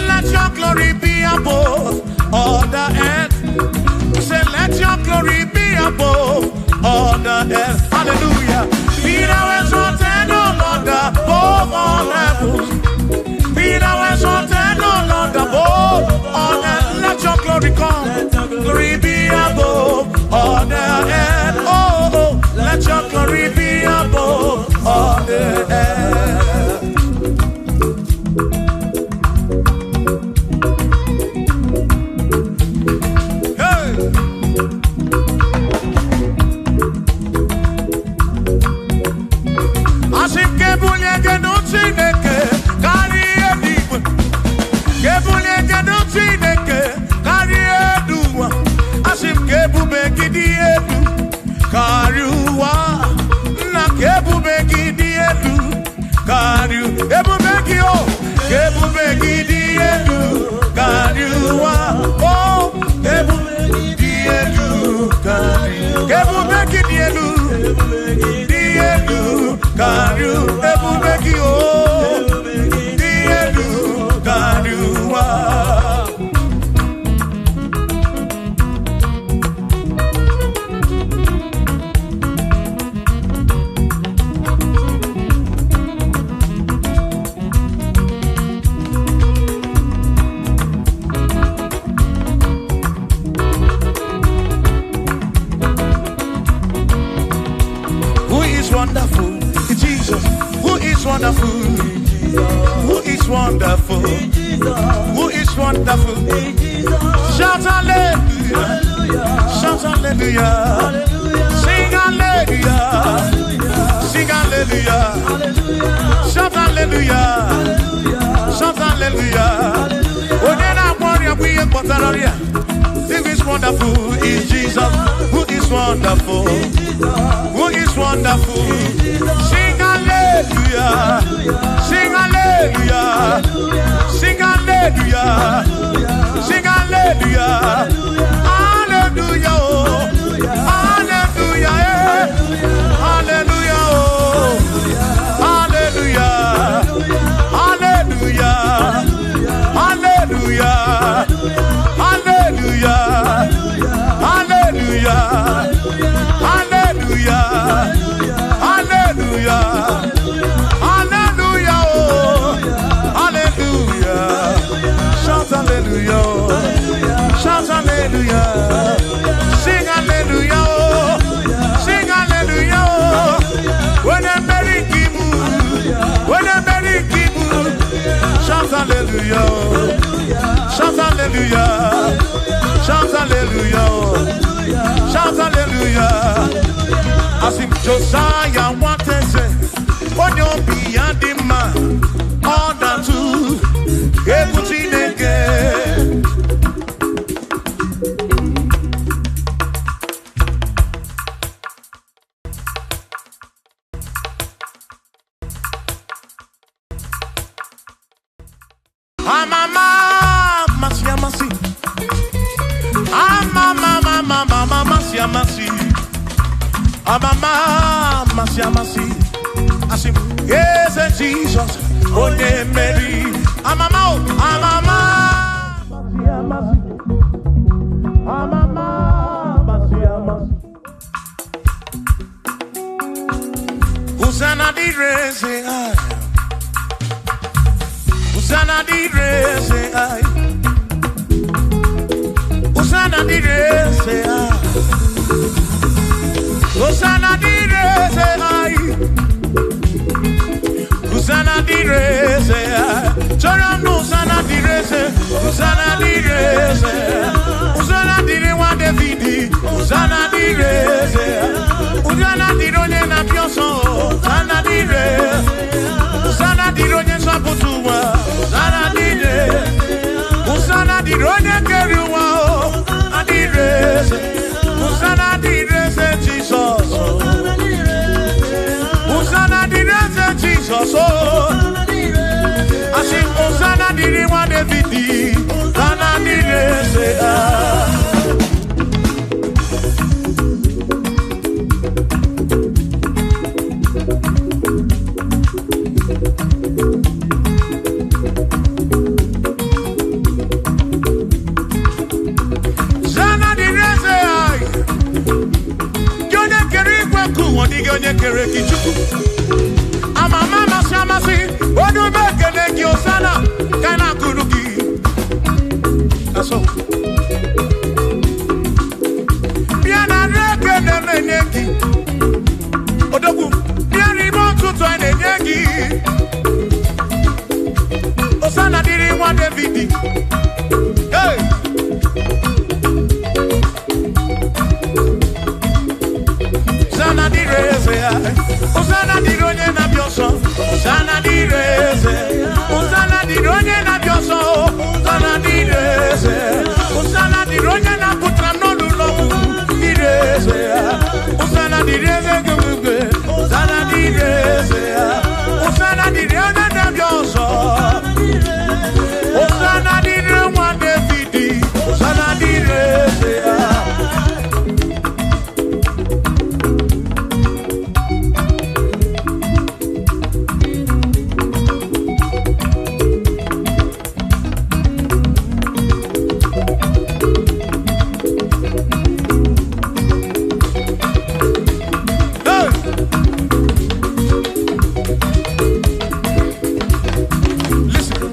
Let your glory be above all the earth. Say, let your glory be above all the earth. Hallelujah. Be thou exalted, O Lord, above all heavens. Be thou exalted, O Lord, above all earth. Let your glory come. Glory be above all the earth. Oh, oh, let your glory be above all the earth. Hey! Asị m ka ebulie gị nụ Chineke karịa eluigwe. Ka ebulie gị nụ Chineke karịa elu ụwa. Asị m ka ebube gị dị elu karịa ụwa. Nna, ka ebube gị dị elu karịa ebube gị o. Ka ebube gị dị elu karịa ụwa. O, ka ebube gị dị elu karịa. Ka ebube gị dị elu dị elu karịa ebube gị o, dị elu karịa ụwa. Who is wonderful? Jesus. Who is wonderful? Who is wonderful? Who is wonderful? Shout hallelujah. Shout hallelujah. Sing hallelujah. Sing hallelujah. Shout hallelujah. Shout hallelujah. Onye na-agwọ ọrịa bụ ihe kpọtara ọrịa. Who is wonderful is Jesus. Who is wonderful? Who is wonderful? Sing hallelujah. Sing hallelujah. Sing hallelujah. Sing hallelujah. Hallelujah. Oh. Hallelujah. Eh. Hallelujah. Oh. Hallelujah. Hallelujah. Hallelujah. Hallelujah. Hallelujah. Hallelujah. Hallelujah. Hallelujah. Oh. Hallelujah. Shout hallelujah. Shout hallelujah. Sing hallelujah. Oh. Sing hallelujah. Oh. When I'm very kibu. When I'm very kibu. Shout hallelujah. Shout hallelujah. Shout hallelujah. Shout hallelujah. Asị m Josiah nwateze, onye obi ya dị mma, ọ na-atụ egwu Chineke. Amama amasị amasị. Amama amama amasị amasị. Amama amasị amasị. Asị m eze Jizọs onye mmeri. Amama o, amama amasị amasị. Amama amasị amasị. Hosanna dịrị eze anyị. Hosanna dịrị eze anyị. Hosanna dịrị eze anyị. Hosanna dịrị eze anyị. Hosanna dịrị eze. Chọrọ m na Hosanna dịrị eze. Hosanna dịrị eze. Hosanna dịrị nwa David. Hosanna dịrị eze. Hosanna dịrị onye na-abịa ọsọ. Hosanna dịrị. Hosanna dịrị onye nzọpụta ụwa. Hosanna dịrị. Hosanna dịrị onye kere ụwa. Hosanna dịrị eze. Hosanna dịrị eze Jizọs. Hosanna dịrị eze Jizọs. Asị Hosanna dịrị nwa David. Hosanna dịrị eze. Hosanna dịrị eze. Gị onye kere igwe nke ụwa, dịghị onye kere gị Chukwu. Amama amasị amasị, onye ume ekele gị Hosanna, ka a na-akụrụ gị. Asọ. Bịa na nri ekele na-enye gị. Odogwu, bịa n'ime ụtụtụ a na-enye gị. Hosanna dịrị nwa David. Hey! Hosanna dịrị eze ya. Hosanna dịrị onye na-abịa ọsọ. Hosanna dịrị eze. Hosanna dịrị onye na-abịa ọsọ. Hosanna dịrị eze. Hosanna dịrị onye na-apụtara m n'ụlọ ọgwụ. Dịrị eze ya. Hosanna dịrị eze gị. Hosanna dịrị eze ya. Hosanna dịrị onye na-abịa ọsọ. Hosanna dịrị nwa David. Hosanna dịrị eze ya. Hey! Listen.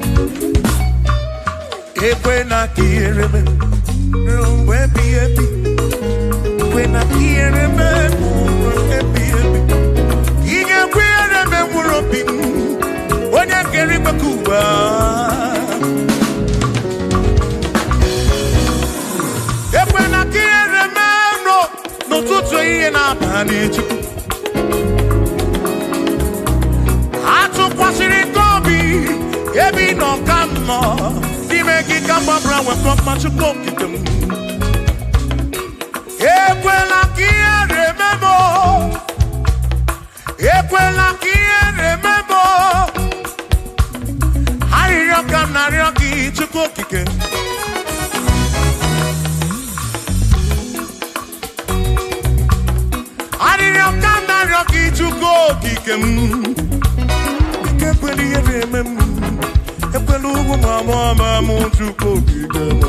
Ekwena ka ihere mee ruo mgbe ebighị ebi. Ekwena ka ihere mee ruo mgbe ebighị ebi. Ị ga-ekwe ihere mee mkpụrụ obi m, onye kere igwe ka ụwa. Ekwena ka ihere mee m n'ụtụtụ ehihie na abalị Chukwu. Atụkwasịrị gị obi ebe ị nọ ka m nọ n'ime gị ka m gbabara nwekọ mma Chukwu okike m. Ekwela ka ihere mee m o. Ekwela ka ihere mee m o. Arịrịọ ka m na-arịọ gị Chukwu okike. Arịrịọ ka m na-arịọ gị Chukwu okike m. Ike ekwela ihere eme m. Ekwela ugwu ma mụ ama m Chukwu okike m.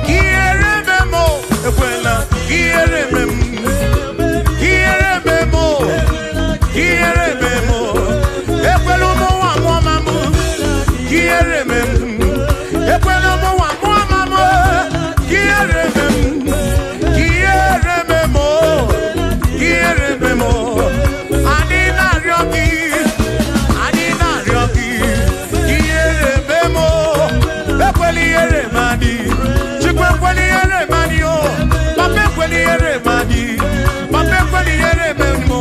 Ihere eme m o, ekwela ihere eme m. Ihere eme m o, ihere eme m o. Ekwela ụmụ nwa mụọ ma m. Ihere eme m. Ekwela ụmụ nwa mụọ ma m. Ihere eme m. Ihere eme m o. Ihere eme m o. Anyị na-arịọ gị. Anyị na-arịọ gị. Ihere eme m o. Ekwela ihere eme anyị. Chukwu ekwela ihere eme anyị o. Papa ekwela ihere eme anyị. Papa ekwela ihere eme m o.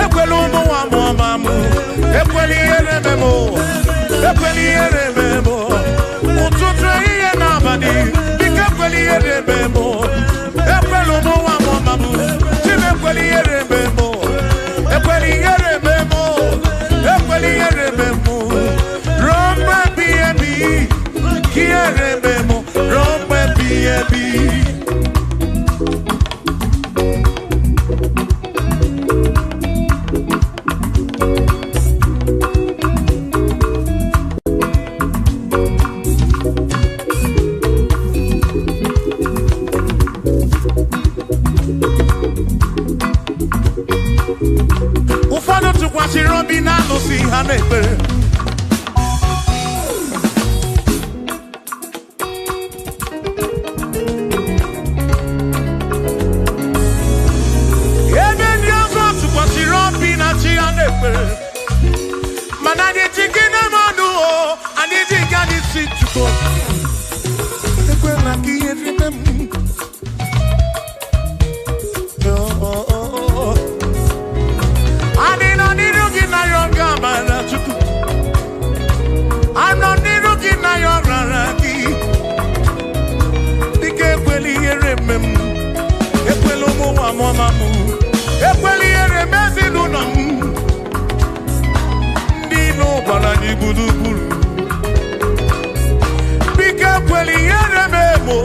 Ekwela ụmụ nwa mụọ ma m. Ekwela ihere eme m o. Ekwela ihere eme m o. Ụtụtụ ehihie na abalị, biko ekwela ihere eme m o. Ekwela ụmụ nwa mụọ ma m. Chim ekwela ihere eme m o. Ekwela ihere eme m o. Ekwela ihere eme m o. Ruo mgbe ebighị ebi, ka ihere eme m o. Ruo mgbe ebighị ebi. Ụfọdụ tụkwasịrị obi na alụsị ha na-ekpere. Chukwu ekwela ka ihere mee m. Adị nọ n'iru gị na ya ọ ga-amara Chukwu. Anọ n'iru gị na ya ọ rara gị. Dịka ekwela ihere eme m, ekwela ụmụ nwa mụọma m, ekwela ihere eme ezinụlọ m. Ndị ilo gbara anyị gburugburu. Biko ekwela ihere m emo.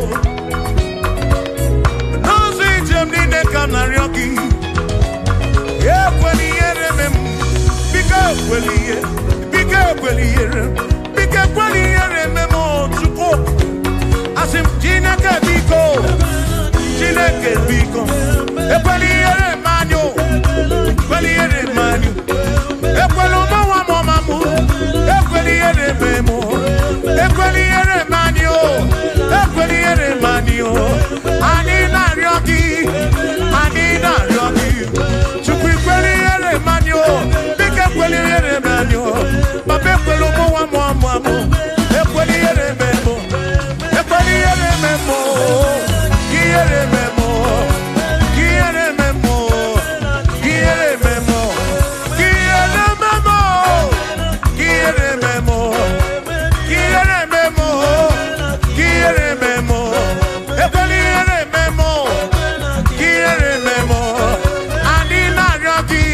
N'ụzọ ije m niile ka m na-arịọ gị. Ekwela ihere eme m. Biko ekwela ihe. Biko ekwela ihere. Biko ekwela ihere eme m o Chukwu. Asị m Chineke biko. Chineke biko. Ekwela ihere eme anyị o. Ekwela ihere eme anyị. Ekwela ụmụ nwa m ọma m. Ekwela ihere eme m o. Ekwela ihere eme anyị o. Ekwela ihere eme anyị o. Anyị na-arịọ gị. Anyị na-arịọ gị. Chukwu ekwela ihere eme anyị o. Biko ekwela ihere eme anyị o. Papa ekwela ụmụ nwa m ọma m. Ekwela ihere eme m o. Ekwela ihere eme m o. Ka ihere eme m o. Ka ihere eme m o. Ka ihere eme m o. Ka ihere eme m o. Ka ihere eme m o. Ka ihere eme m o. Ka ihere eme m o. Ekwela ihere eme m o. Ka ihere eme m o. Anyị na-arịọ gị.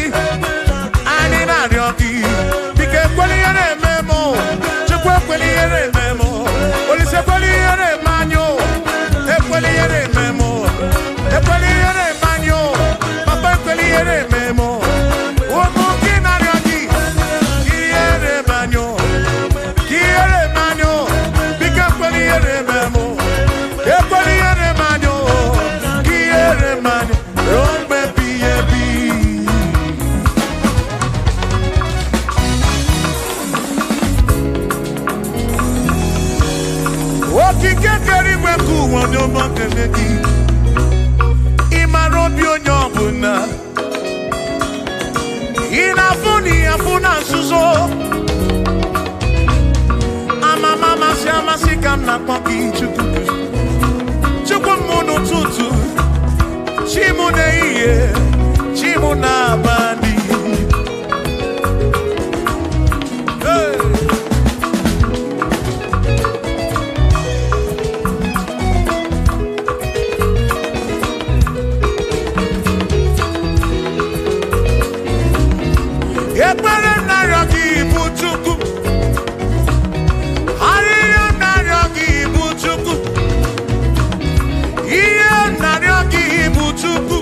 Anyị na-arịọ gị. Biko ekwela ihere eme m o. Chukwu ekwela ihere eme m o. Olise ekwela ihere eme anyị o. Ekwela ihere eme m o. Ekwela ihere eme anyị o. Papa ekwela ihere eme m o. Ụmụ gị na-arịọ gị. Ka ihere eme anyị o. Ka ihere eme anyị o. Biko ekwela ihere eme m o. Ekwela ihere eme anyị o. Ka ihere eme anyị ruo mgbe ebighị ebi. Okike kere igwe nke ụwa onye ọma kele gị. Ị mara obi onye ọbụla. Ị na-afụ na ị afụ na nzuzo. Amama amasị amasị ka m na-akpọ gị Chukwu. Chukwu m n'ụtụtụ, chi m n'ehihie, chi m n'abalị. Hey! Ekpere narịọ gị bụ Chukwu. Arịrịọ narịọ gị bụ Chukwu. Ihe narịọ gị bụ Chukwu.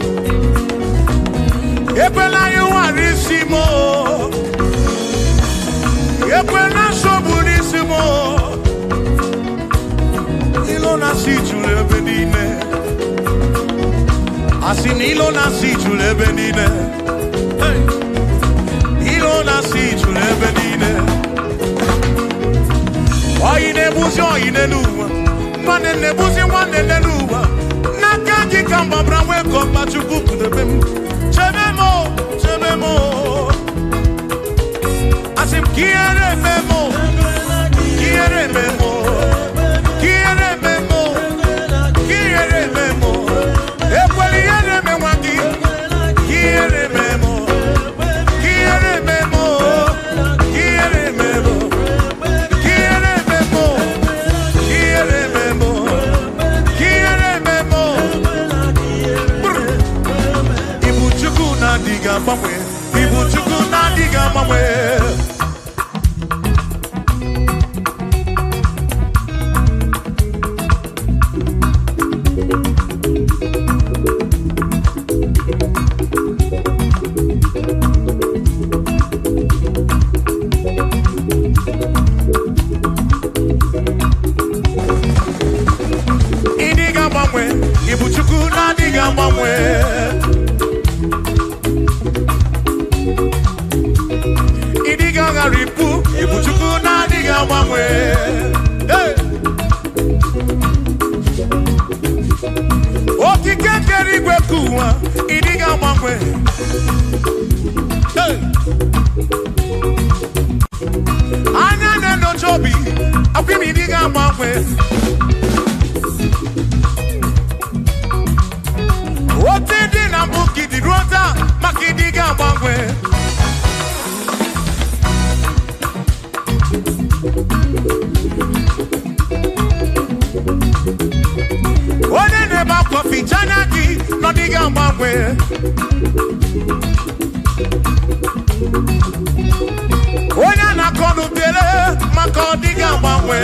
Ekwela ịwara isi m o. Ekwela nsogbu n'isi m o. Ilo na-asị juru ebe niile. Asị na ilo na-asị juru ebe niile. Hey! Ilo na-asị juru ebe niile. Oyi na-egbuzi oyi n'elu ụwa. Nwanne na-egbuzi nwanne n'elu ụwa. N'aka gị ka m gbabara nwee ka ọkpa Chukwu kpụdebe m. Chebe m o, chebe m o. Asị m ka ihere eme m o, ka ihere eme m o, ka ihere eme m o, ka ihere eme m o. Ekwela ihere eme nwa gị, ka ihere eme m o, ka ihere eme m o, ka ihere eme m o. Ka ihere eme m o, ka ihere eme m o, ka ihere eme m o. Brr. Ibu Chukwu na-adịghị agbanwe, Ibu Chukwu na-adịghị agbanwe. Ịdịghị agbanwe, Ibu Chukwu na-adịghị agbanwe. Ịdịghị aghara ibu, Ibu Chukwu na-adịghị agbanwe. Hey! Okike kere igwe ka ụwa, ịdịghị agbanwe. Hey! Anya na-enyocha obi, akwa m ịdịghị agbanwe. Otu dị na mbụ ka ịdị ruo taa, maka ịdịghị agbanwe. Onye na-ebe akwa ficha anya gị na ọ dịghị agbanwe. Onye na-akọ n'ubere maka ọ dịghị agbanwe.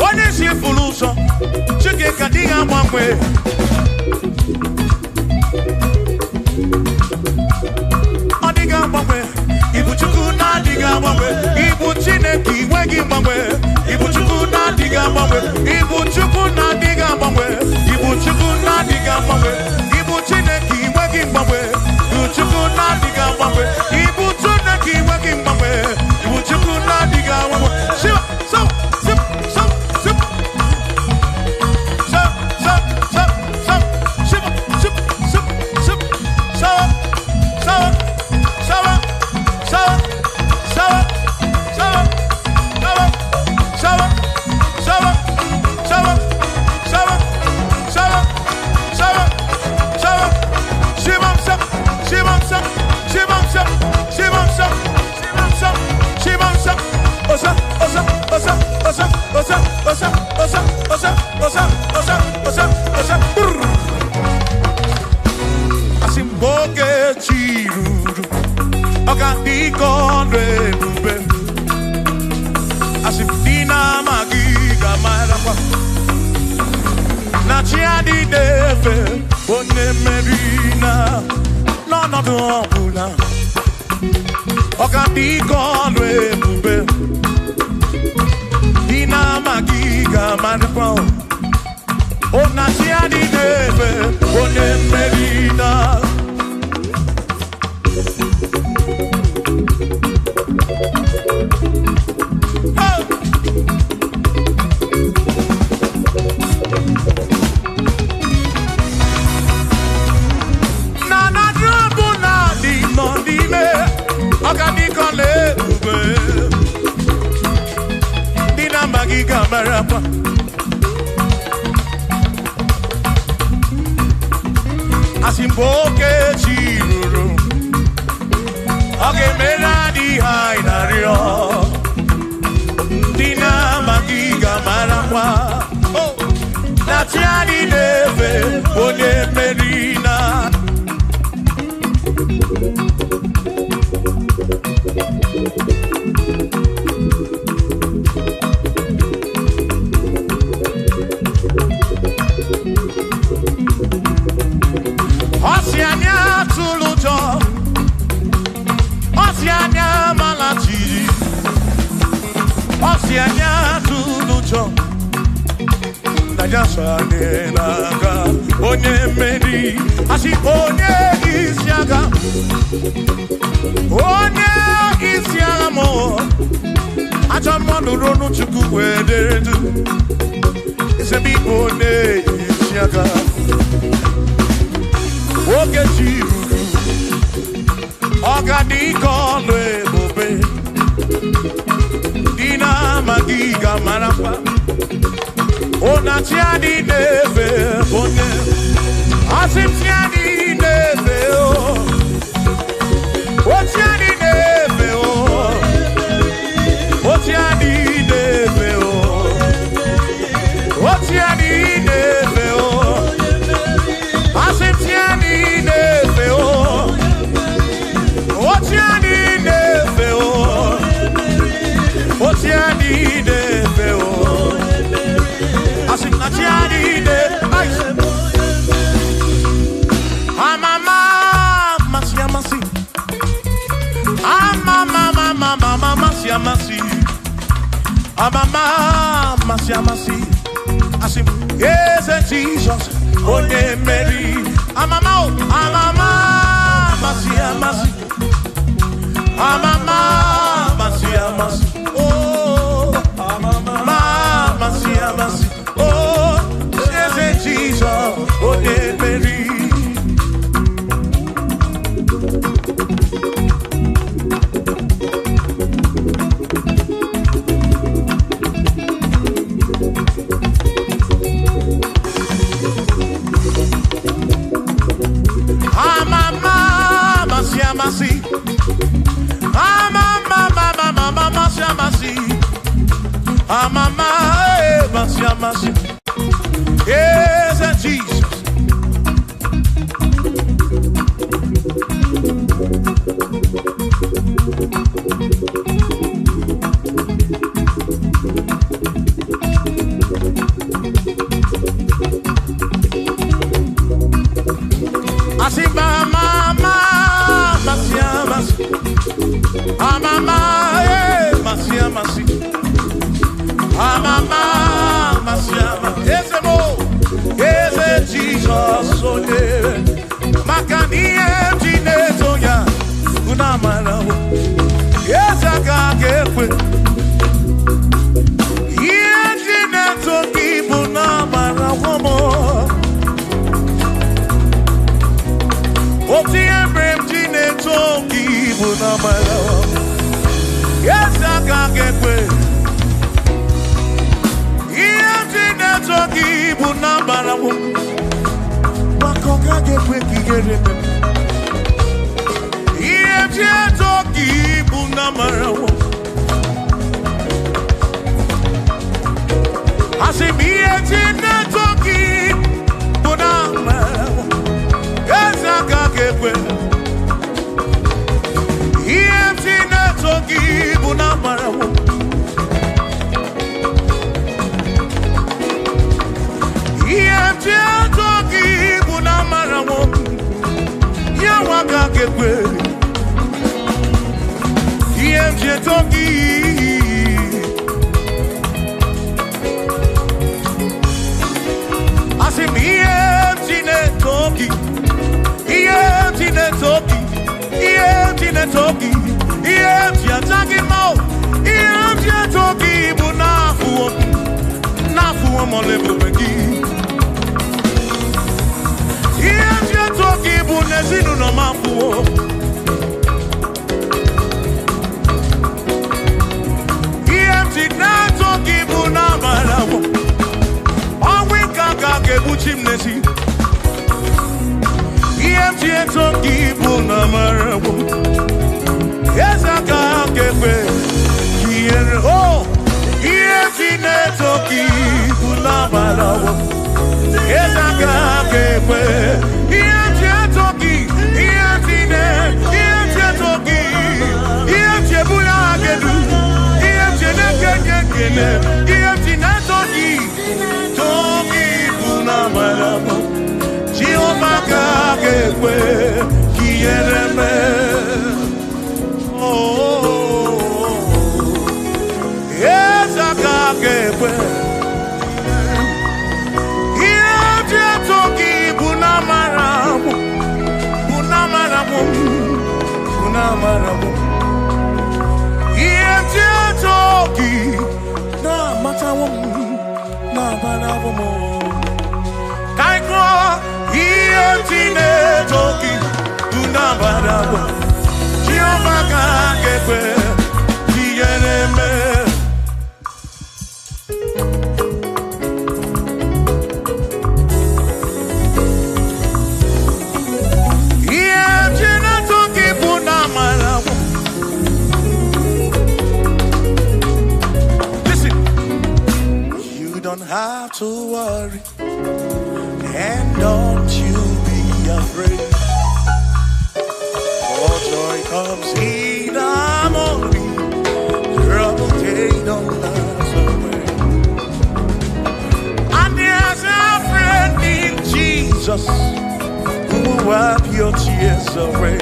Onye si furu ụzọ, Chineke adịghị agbanwe. Ọ dịghị agbanwe. Ibu Chukwu na-adịghị agbanwe. Ibu Chineke inwe gị mgbanwe. Ibu Chukwu na-adịghị agbanwe. Ibu Chukwu na-adịghị agbanwe. Ibu Chukwu na-adịghị agbanwe. Ibu Chineke inwe gị mgbanwe. Ibu Chukwu na-adịghị agbanwe. Ibu Chineke inwe gị mgbanwe. Ibu Chukwu na-adịghị agbanwe. Shiva, so, sip, so, sip. So, so, so, so. Shiva, sip, sip, sip. So, so, so, so, so, so, so, so, so, so, so, so, so, Shivam sap, Shivam sap, Shivam sap, Shivam sap, Shivam sap, Shivam sap, Osa, osa, osa, osa, osa, osa, osa, osa, osa, osa, osa, osa. Brrr. Asị m oge chi ruru, ọ ga-adị ka ọnụ ebube. Asị m ndị na-amaghị ga-amarakwa na chi adịghị efe onye mmeri na n'ọnọdụ ọbụla. Ọ ga-adị ka ọnụ ebube. Ndị na-amaghị ga-amarakwa o na chi adịghị efe onye mmeri na. Hey! Na na drọbụ na dị nọ n'ime, ọ ga dị ka ọla ebube. Ndị na-amaghị ga-amarakwa. Asị mgbe oge chi ruru, ọ ga-emere anyị ihe anyị na-arịọ. Ndị na-amaghị ga-amarakwa. Oh! Na chi anyị na-efe onye mmeri na. Ọ sị anyị atụla ụjọ, ọ sị anyị amala jijiji, ọ sị anyị atụla ụjọ, na ya so anyị na-aga onye mmeri. Asị onye isi agha, onye isi agha mụ, ajọ mmadụ ronu Chukwu wee dere du, ebe ịbụ onye isi agha. Oge chi ruru, ọ ga-adị ka ọlụ ebube. Ndị na-amaghị ga-amarakwa. Ụna chi adị na-efe onye. Asị m chi adị na-efe o. O chi adị na-efe o. O chi adị na-efe o. O chi adị na-efe o. Asị m chi adị na-efe o. O chi adị na-efe o. O chi adị na-efe o. Asị m na chi adị na-efe. Amama amasị amasị. Amama amama amasị amasị. Amama amasị amasị. Asị m eze Jizọs onye mmeri. Amama o, amama amasị amasị. Amama amasị amasị. Oh, amama amasị amasị. Oh, eze Jizọs onye mmeri. amasị. Eze Jizọs. Asị ma ma ma amasị amasị. Amama amasị amasị. Amama amasị amasị. Eze mo, eze Jizọs onye maka na ihe m ji na-eto ya unu amarawo. Eze aka ga-ekwe. Ihe m ji na-eto gị bụ na amarawo m. Otu ihe mere m ji na-eto gị bụ na amarawo m. Eze aka ga-ekwe. Ihe m ji na-eto gị bụ na amarawo m. Maka ọ gaghị ekwe ka ihere mee m. Ihe m ji eto gị bụ na amarawo m. Asị m ihe m ji na-eto gị bụ na amarawo m. Eze aka ga-ekwe. Ihe m ji na-eto gị bụ na amarawo m. Ihe m ji eto gị bụ na amarawo m. Ya nwa aka ga-ekwe. Ihe m ji eto gị. Asị m ihe m ji na-eto gị. Ihe m ji na-eto gị. Ihe m ji na-eto gị. Ihe m ji aja gị mma o. Ihe m ji eto gị bụ n'afụwo m. N'afụwo m ọla ebube gị. Ihe m ji eto gị bụ n'ezinụlọ m afụwo. Ihe m ji na-eto gị bụ n'amarawo. Ọnwụ ike aka ga-egbuchi m n'ezi. Ihe m ji eto gị bụ n'amarawo. Eze aka ga-ekwe ka ihere o. Ihe m ji na-eto gị bụ n'amarawo. Eze aka ga-ekwe. Ihe m ji eto gị, ihe m ji na- ihe m ji eto gị, ihe m ji ebuli aha gị elu, ihe m ji na-ekenye ekele, ihe m ji na-eto gị, too gị bụ n'amarawo. Jehova ka ga-ekwe ka ihere mee. Oh, eze aka ga-ekwe. Ihe m ji eto gị bụ n'amara m, bụ n'amara m, bụ n'amara m. Ihe m ji eto gị na-amatawo m, na-abarawo m. Ka anyị gụọ, ihe m ji na-eto gị bụ n'amara m. Jehova ka ga-ekwe ka ihere mee. Ihe m ji na-eto gị bụ n'amara m. Listen, you don't have to worry, and don't you be afraid. For joy comes in the morning, trouble they don't last away. And there's a friend in Jesus who will wipe your tears away.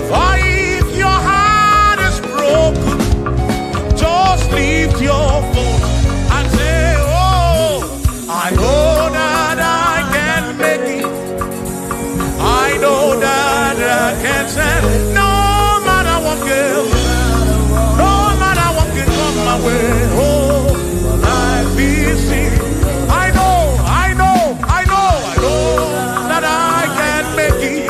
For if your heart is broken, just lift your voice and say, oh, I know that I can make it. I know that I can stand. No matter what can, no matter what can come my way. Oh, life is easy. I know, I know, I know, I know that I can make it.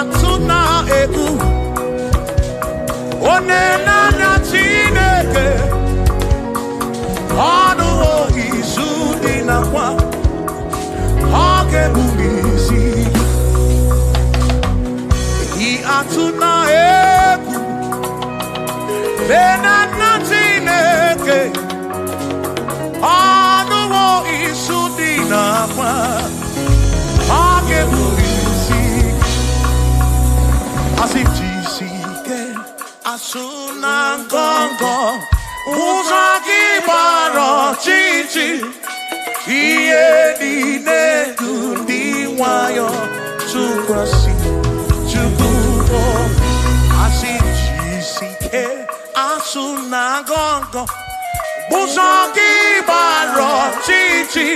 Atụna egwu, onye na-anya Chineke, ọnụ izu dị nakwa, ọ ga-ebuli isi. Ị atụna egwu, lee n'anya Chineke, ọnụ izu dị nakwa, ọ ga-ebuli isi. Asị jisike, asụ na ngọngọ, ụzọ gị gbara ọchịchị, ihe niile dị ndị nwayọ tụkwasị Chukwu obi. Asị jisike, asụ na ngọngọ, ụzọ gị gbara ọchịchị,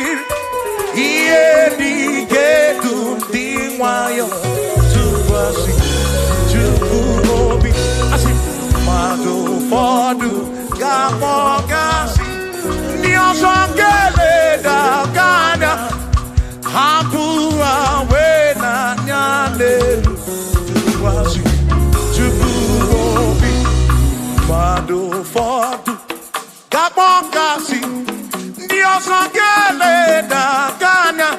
ihe niile dị ndị nwayọ tụkwasị Chukwu obi. Asị mmadụ ụfọdụ ga-akpọ gasị, ndị ọzọ ga-eleda gị anya, hapụ ha wee n'anya n'elu tụkwasị Chukwu obi. Mmadụ ụfọdụ ga-akpọ gasị, ndị ọzọ ga-eleda gị anya,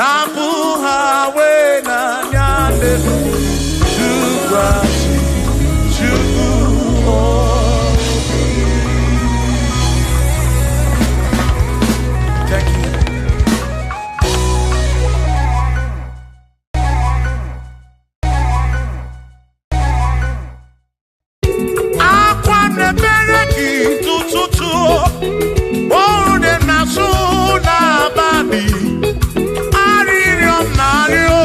hapụ ha wee n'anya n'elu tụkwasị Chukwu obi. Thank you. Akwa na-emere gị tụtụtụ, oru na-asụ n'abalị, arịrịọ m na-arịọ,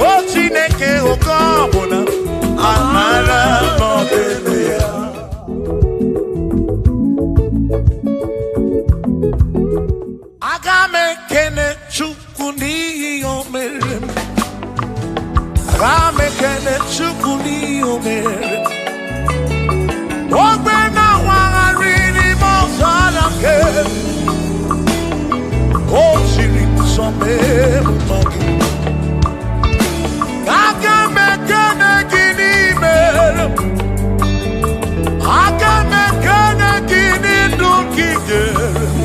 o Chineke oke ọbụla, amara n'ọdịbe ya. Aga m ekene Chukwu n'ihi o mere m. Aga m ekene Chukwu n'ihi o mere m. Ogbe na-awagharị n'ime ọzara nke o siri nsọ mee mma gị. Aga m ekene gị n'ime m. Aga m ekene gị n'ndụ gị nyere m.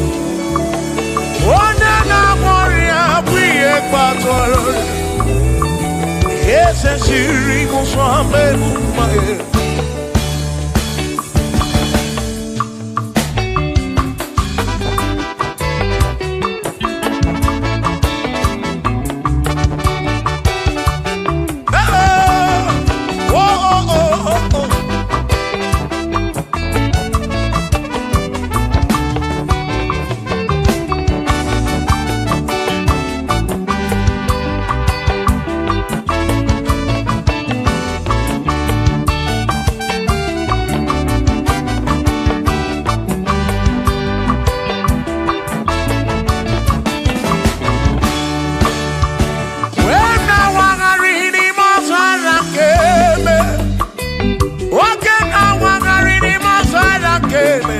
Onye na-agwọ ọrịa bụ ihe kpatara eze siri nsọ mee mma gị. Oh, oh, oh, oh, oh. Wee na-awagharị n'ime ọzara nke eme. Nwoke na-awagharị n'ime ọzara nke eme.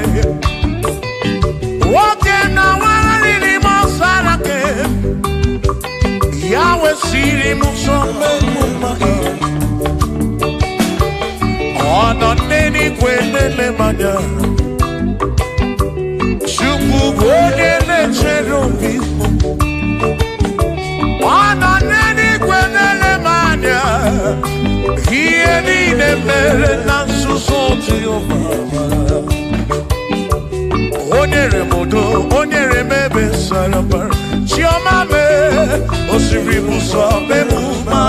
Nwoke na-awagharị n'ime ọzara nke eme. Ya wesịrị m nsọ mmemme mma gị. Ọ nọ n'eluigwe na-ele m anya. Chukwu bụ onye na-echere obi m. Ọ nọ n'eluigwe na-ele m anya. Ihe niile mere na nzuzo Jehova. O nyere m udo, o nyere m ebe sara mbara. Chiọma mee, o siri m ụzọ mee m mma.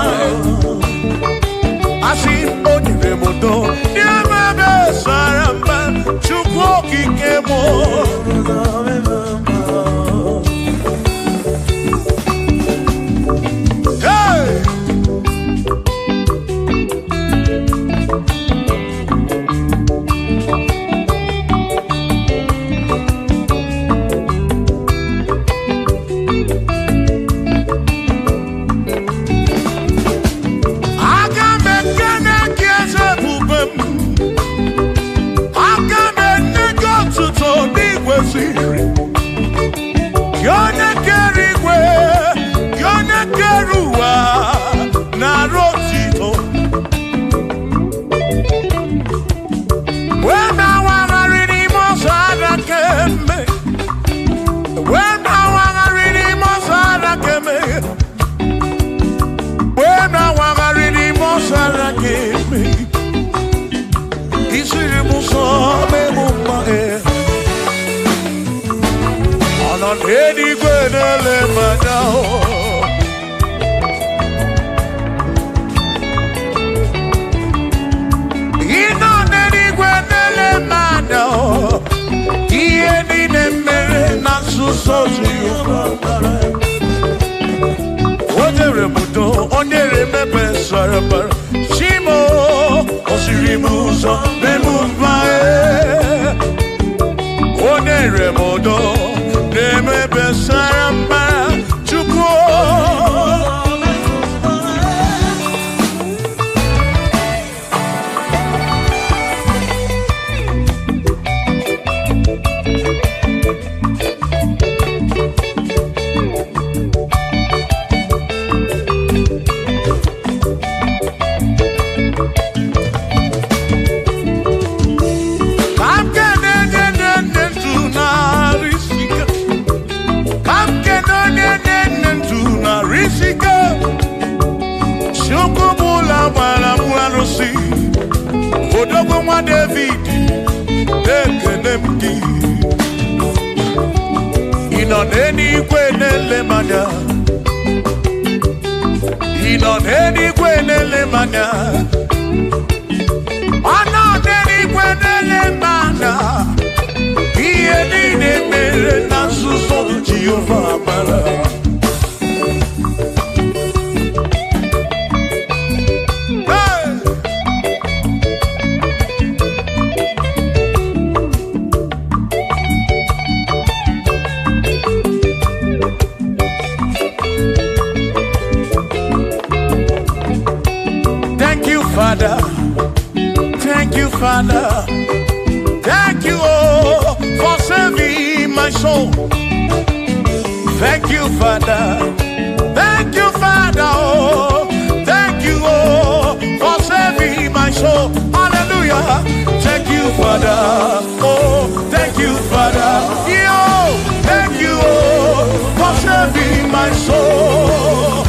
Asị o nyere m udo, nye m ebe sara mbara. Chukwu okike m. Hey! Aga m ekene gị m ụzọ mee m mma e. Ọ nọ n'eluigwe na-ele m anya o. Ị nọ n'eluigwe na-ele m anya o. Ihe niile mere na nzuzo Jehova mara. O nyere m udo, o nyere m ebe sara mbara. Chimo, o siri m ụzọ mee m mma e. O nyere m udo, na-eme ebe sara mbara. Chukwu ka m kene onye na-enye ndụ narị isi ike. Ka m kene onye na-enye ndụ narị isi ike. Chukwu bụ ụlọ gbara m arụsị. Odogwu nwa David, na-ekene m gị. Ị nọ n'eluigwe na-ele m anya. Ị nọ n'eluigwe na-ele m anya. Ọ nọ n'eluigwe na-ele m anya. Ihe niile mere na nzuzo Jehova mara. Hey! Thank you, Father. Thank you, Father. Thank you, oh, for saving my soul. Thank you, Father. Thank you, Father. Oh, thank you, oh, for saving my soul. Hallelujah. Thank you, Father. Oh, thank you, Father. Yo, thank you, oh, for saving my soul.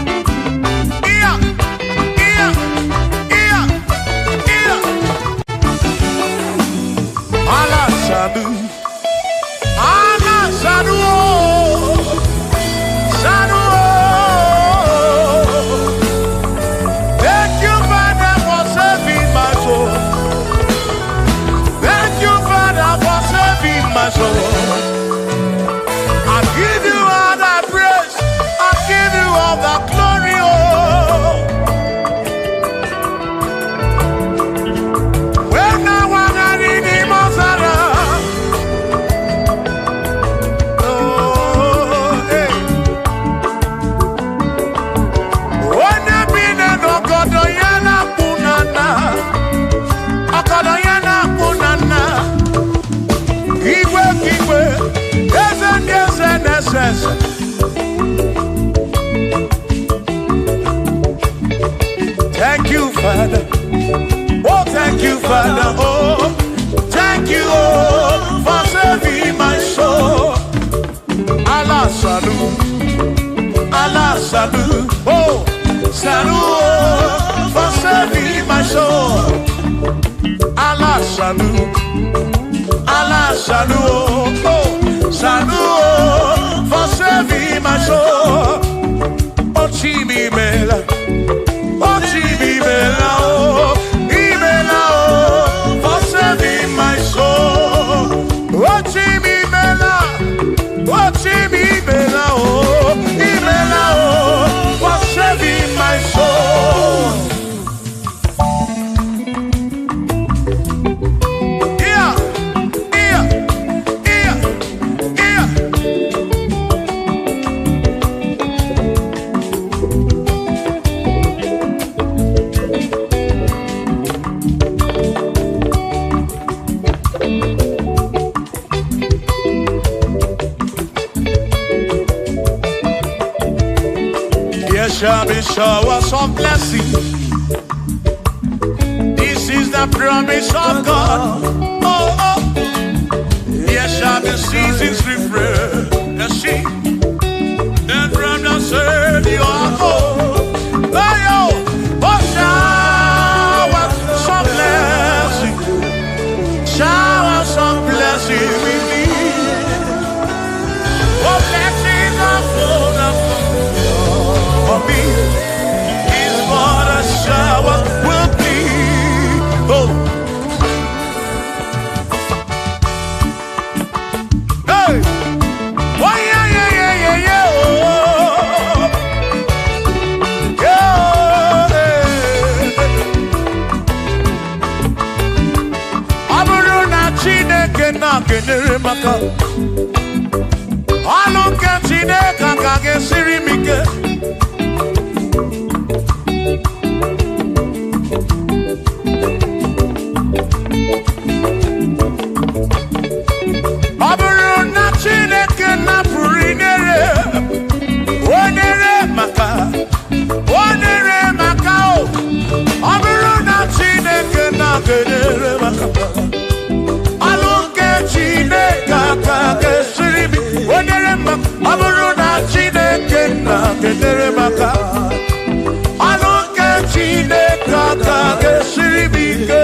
Yeah, yeah, yeah, yeah. Allah Sadu, Allah Sadu, oh, Sadu. Oh. Thank you, Father, for saving my soul. Thank you, Father, for saving my soul. I give you all the praise. I give you all the glory. Oh. When I was in the Mozara, oh, hey. Onye bi n'ọgọdọ ya na-akpụ na nna, ọgọdọ ya na-akpụ na nna. Igwe ka igwe, eze ndị eze na-ese ese. Thank you, Father. Oh, thank you, Father. Oh, thank you, oh, for saving my soul. Allah salu, Allah salu, oh, salu, oh, for saving my soul. Allah salu, Allah salu, oh, oh, salu, oh, for saving my soul. Oh, Chimi Mela. Oh, Chimi Mela, oh, Imela, oh, for saving my soul. Oh, Chimi Mela, oh, Chimi Mela, oh, Imela, oh, for saving my soul. Yeah, yeah, yeah. Shall be showers of blessing. This is the promise of God. Oh, oh. There shall be seasons refreshed. And from the Savior, oh, oh, oh, showers of blessing. Showers of blessing we need. Oh, blessings are full of for me is what a shower will be. Oh, hey, oh yeah, yeah, yeah, yeah, yeah, oh, yeah. Ọ bụrụ na Chineke na-kenyere maka ọlụ nke Chineke ka ga-esiri m ike. Ọ bụrụ na Chineke napụrụ inyere, o nyere maka, o nyere maka o. Ọ bụrụ na Chineke na-enyere maka, ọlụ nke Chineke aka ga-esiri m, o nyere maka. Ọ bụrụ na Chineke na-enyere maka, ọlụ nke Chineke aka ga-esiri m ike.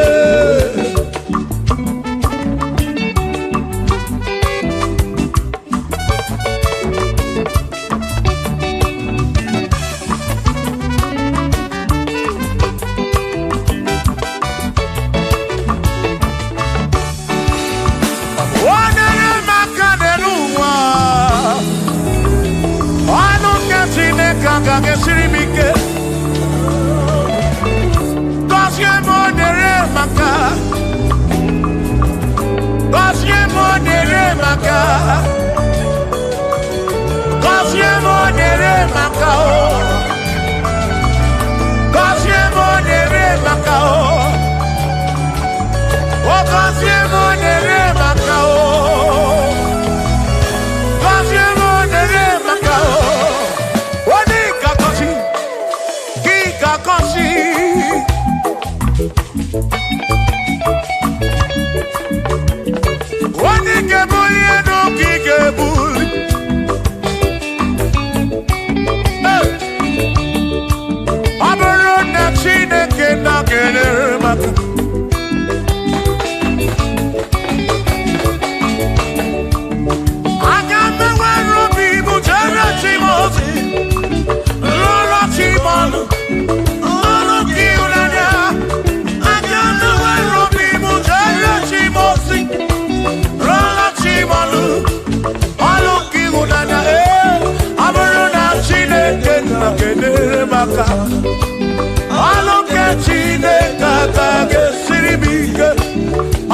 Ọlụ nke Chineke aka ga-esiri m ike.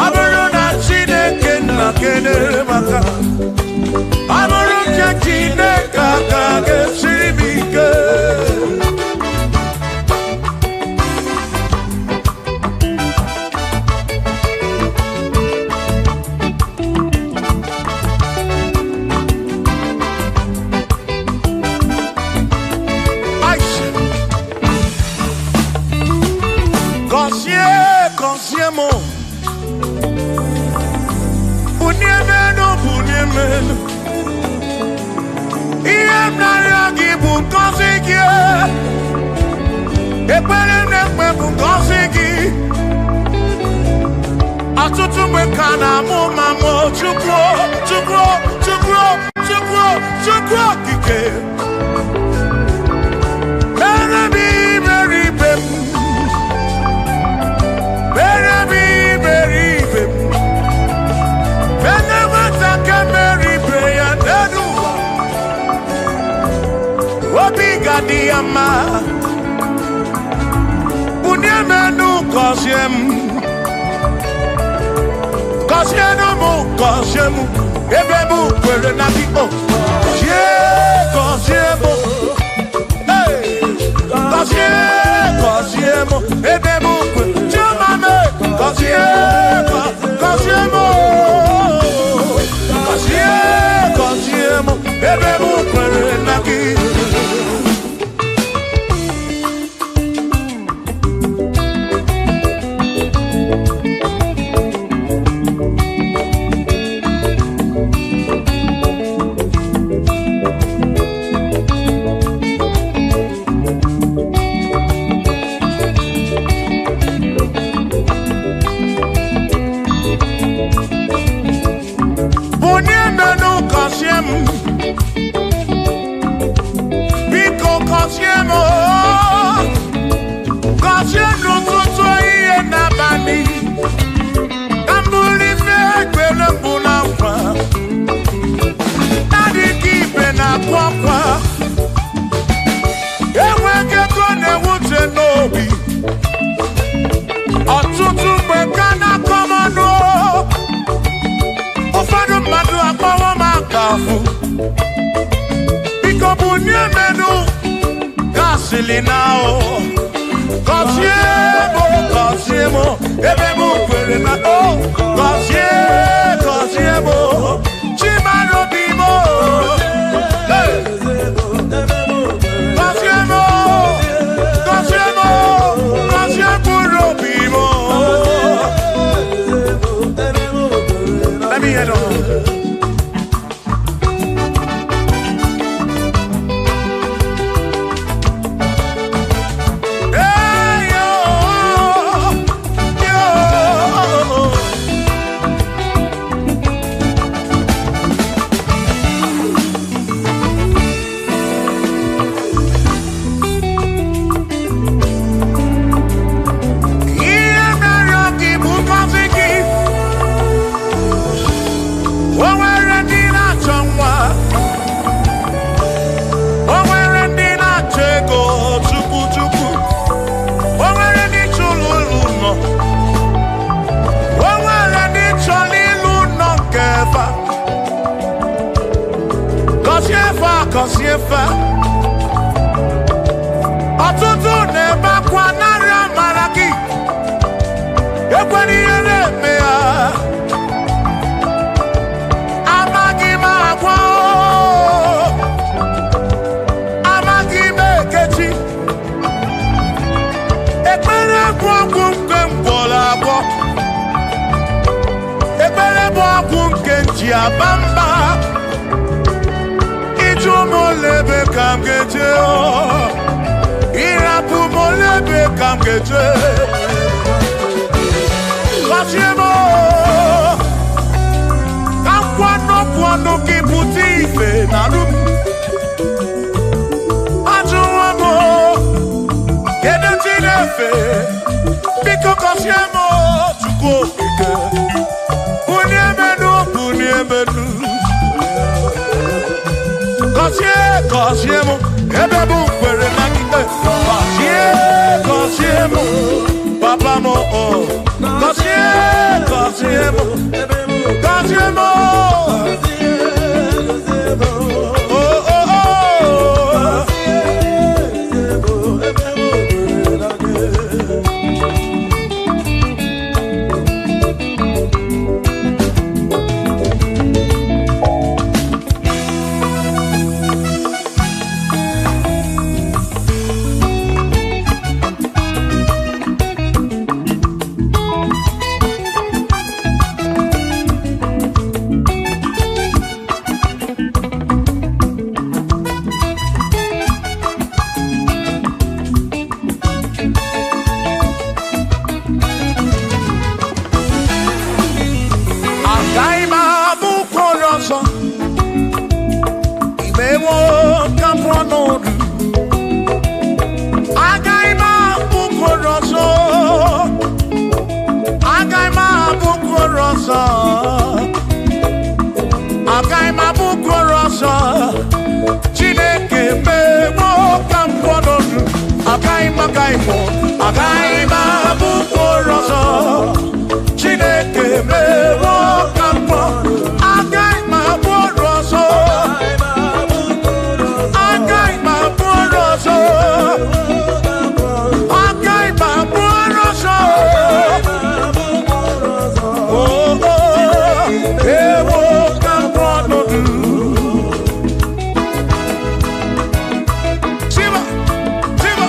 Ọ bụrụ na Chineke na-enyere m aka, ọ bụrụ nke Chineke aka ga-esiri m ike. Gọzie m, bunie m elu, bunie m elu. Ihe m na-arịọ gị bụ ngọzi gị. Ekpere m na-ekpe bụ ngọzi gị. Ọtụtụ mgbe ka na-amụ ma mụ Chukwu, Chukwu, Chukwu, Chukwu, Chukwu okike. Mere m iberibe m. Mere m iberibe m. Mere nwata ka mere ibe ya n'elu ụwa. Obi ga-adị ya mma. Bunie m elu, gọzie m. Gọzie m, gọzie m. Ebe m kwere na gị, o. Gọzie, gọzie m. Hey! Gọzie, gọzie m. Ebe m kwere. Chioma m, gọzie, gọzie m. Gọzie, gọzie m. Ebe m kwere na gị. sịrị na o. Gọzie m, gọzie m, ebe m kwere na o. Gọzie, gọzie m, Chimara obi m. Hey! Gọzie m, gọzie m, gọzie mkpụrụ obi m. Let me hear them. Hey, yo, yo. Ihe mere gị bụ ngọzi gị. O nwere ndị na-achọ nwa. O nwere ndị na-achọ ego chukwu chukwu. O nwere ndị chọrọ ụlọ ụlọ. O nwere ndị chọrọ ịlụ ụlọ nke fa. Gọzie fa, gọzie fa. Ọtụtụ na-ebe akwa narị amara gị. Ekwela ihe na-eme ya. Amaghị m agwa o. Amaghị m ekechi. Ekpere bụ ọgwụ nke m gwọrọ agwọ. Ekpere bụ ọgwụ nke m ji aba mba. Ịjụ m ole ebe ka m ga-eje o. Ịrapụ m ole ebe ka m ga-eje. Gọzie m o. Ka nkwanụ kwanụ gị pụta ife na rụ m. Ajụwo m o, kedu chi na-efe? Biko gọzie m o, Chukwu okike. Bunie m enu, bunie m enu. Gọzie, gọzie m, ebe m kwere na gị. Gọzie, gọzie m, papa m o. Gọzie, gọzie m, gọzie m o. Oh, oh, oh. Agaghị m abụ ụkwụ ọzọ. Imewo ka m pụọ n'ọdụ. Agaghị m abụ ụkwụ ọzọ. Agaghị m abụ ụkwụ ọzọ. Agaghị m abụ ụkwụ ọzọ. Chineke mewo ka m pụọ n'ọdụ. Agaghị m agaghị m agaghị m abụ ụkwụ ọzọ. Chineke mewo ka m pụọ. Agaghị m abụ ọrụ ọzọ. Agaghị m abụ ọrụ ọzọ. Agaghị m abụ ọrụ ọzọ. Oh, oh, ewo ka m pụọ n'ọdụ. Shiva, Shiva,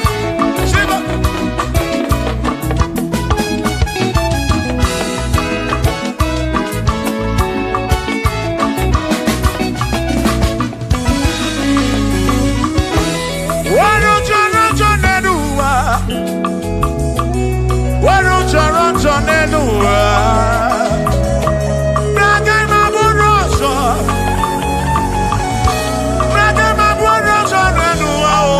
Shiva. Wọ́n jọrọ jọ nínú wa. Wọ́n jọrọ jọ nínú wa. Nàgẹ́ máa búrò sọ. Nàgẹ́ máa búrò sọ nínú wa o.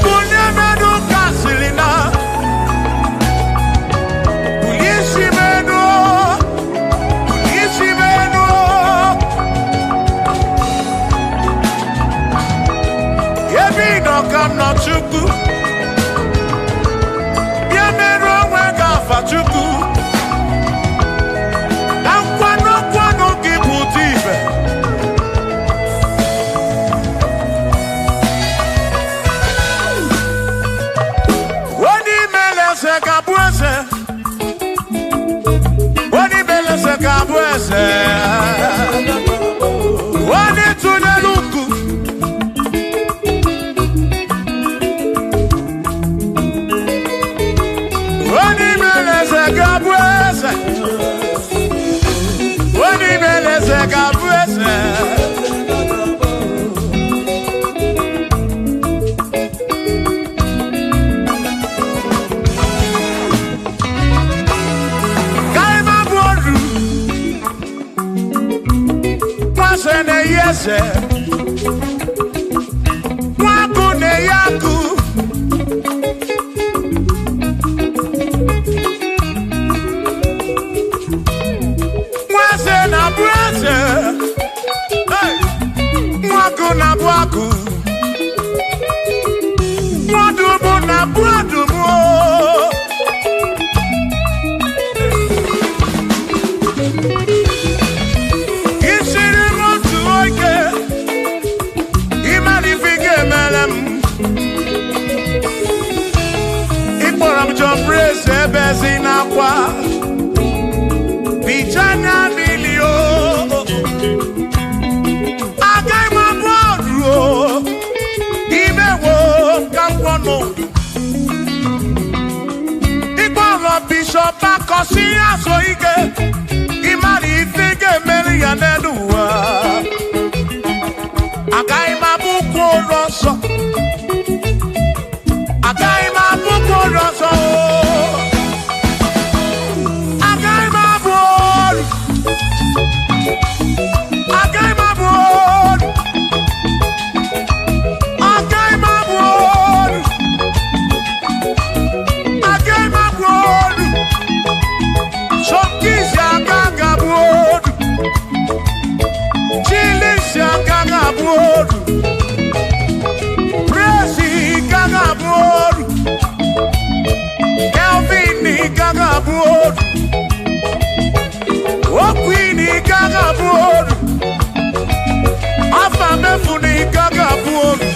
Bunye mẹ́nu kásìlì náà. Bunye sí mẹ́nu. Bunye sí mẹ́nu. Ebe ị nọ ka m nọ Chukwu. Bịa merụ onwe gị afa Chukwu. Na nkwanụ nkwanụ gị pụta ife. eze. Nwagụ na-enye akụ. Nwaeze na-abụ eze. Hey! Nwagụ na-abụ agụ. Nwadụmụ na-abụ adụmụ. Isiri m otu oge, ịmara ife ị ga-emere m. Ịkpọrọ m John Praise ebe ezi n'akwa. Bicha anya mmiri o. Agaghị m abụ ọrụ o. Imewo ka m gwọnụ. Ịkpọrọ Bishọp Akọsị azụ ike. Ịmara ife ị ga-emere ya n'elu ụwa. Agaghị m abụ ụkwụ ụlọ nsọ. Agaghị m abụ ụkwụ ụlọ nsọ o. Agaghị m abụ ọrụ. Agaghị m abụ ọrụ. Agaghị m abụ ọrụ. Agaghị m abụ ọrụ. Sọkizi agaghị abụ ọrụ. Chilisi agaghị abụ ọrụ. Prezi gaghị abụ ọrụ. Kelvin gaghị abụ ọrụ. Okwini gaghị abụ ọrụ. Afa mefuni gaghị abụ ọrụ.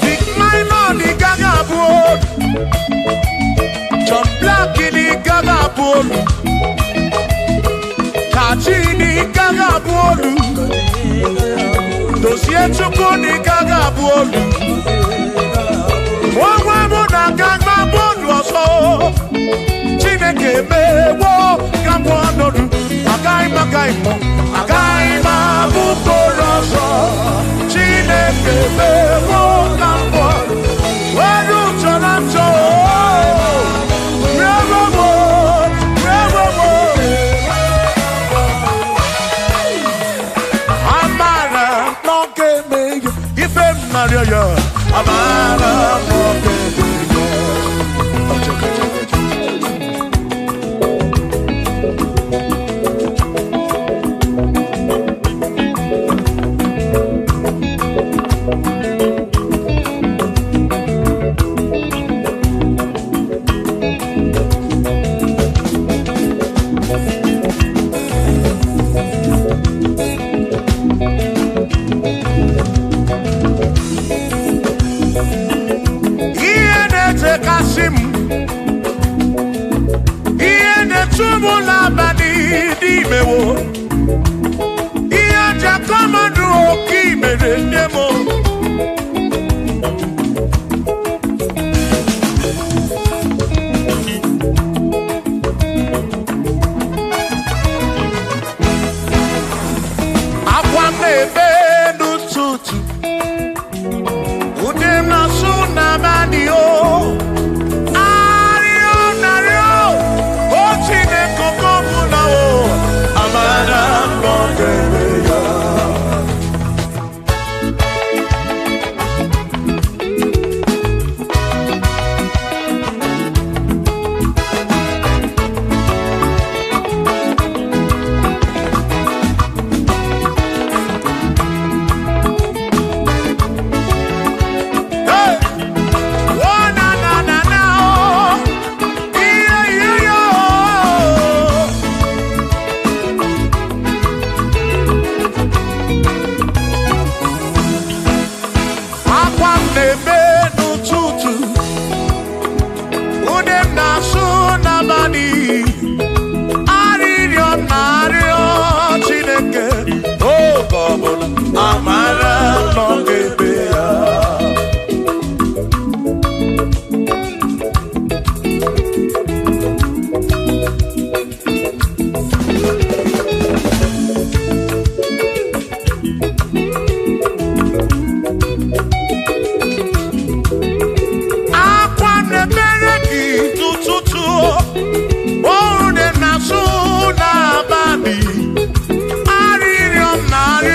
Vic Minor gaghị abụ ọrụ. John Black gaghị abụ ọrụ. Kachi gaghị abụ ọrụ. Dozie Chukwu gaghị abụ ọrụ. Onwe mụ na agaghị abụ ọrụ ọzọ. Chineke mewo ka m ọnọdụ. Agaghị m agaghị m agaghị m abụ mkpụrụ ọzọ. Chineke mewo ka m ọnọdụ. Were chọrọ m chọọ. Rewo m, rewo m. Amara na ọ ga-eme ya ife m narịọ ya. Amara na ọ ga-eme ya. Ihe na-echekasị m, ihe na-echu m n'abalị n'imewo, ihe ji akọmọdụ oke imere nne m. Akwa m na-ebe n'ụtụtụ, ude m na-asụ n'abalị o. Arịọ narịọ, o Chineke oke ọbụla o, amara m ọ ga-eme ya. Hey! Oh, na, na, na, na, oh. Yeah, yeah, yeah, oh. Akwa m na-ebe n'ụtụtụ, ude m na-asụ n'abalị, arịrịọ m na-arịọ Chineke, oge ọbụla amara nọ ga-ebe ya. Akwa na-emere gị n'ụtụtụ, oru na-asụ n'abalị, arịrịọ m na-arịọ.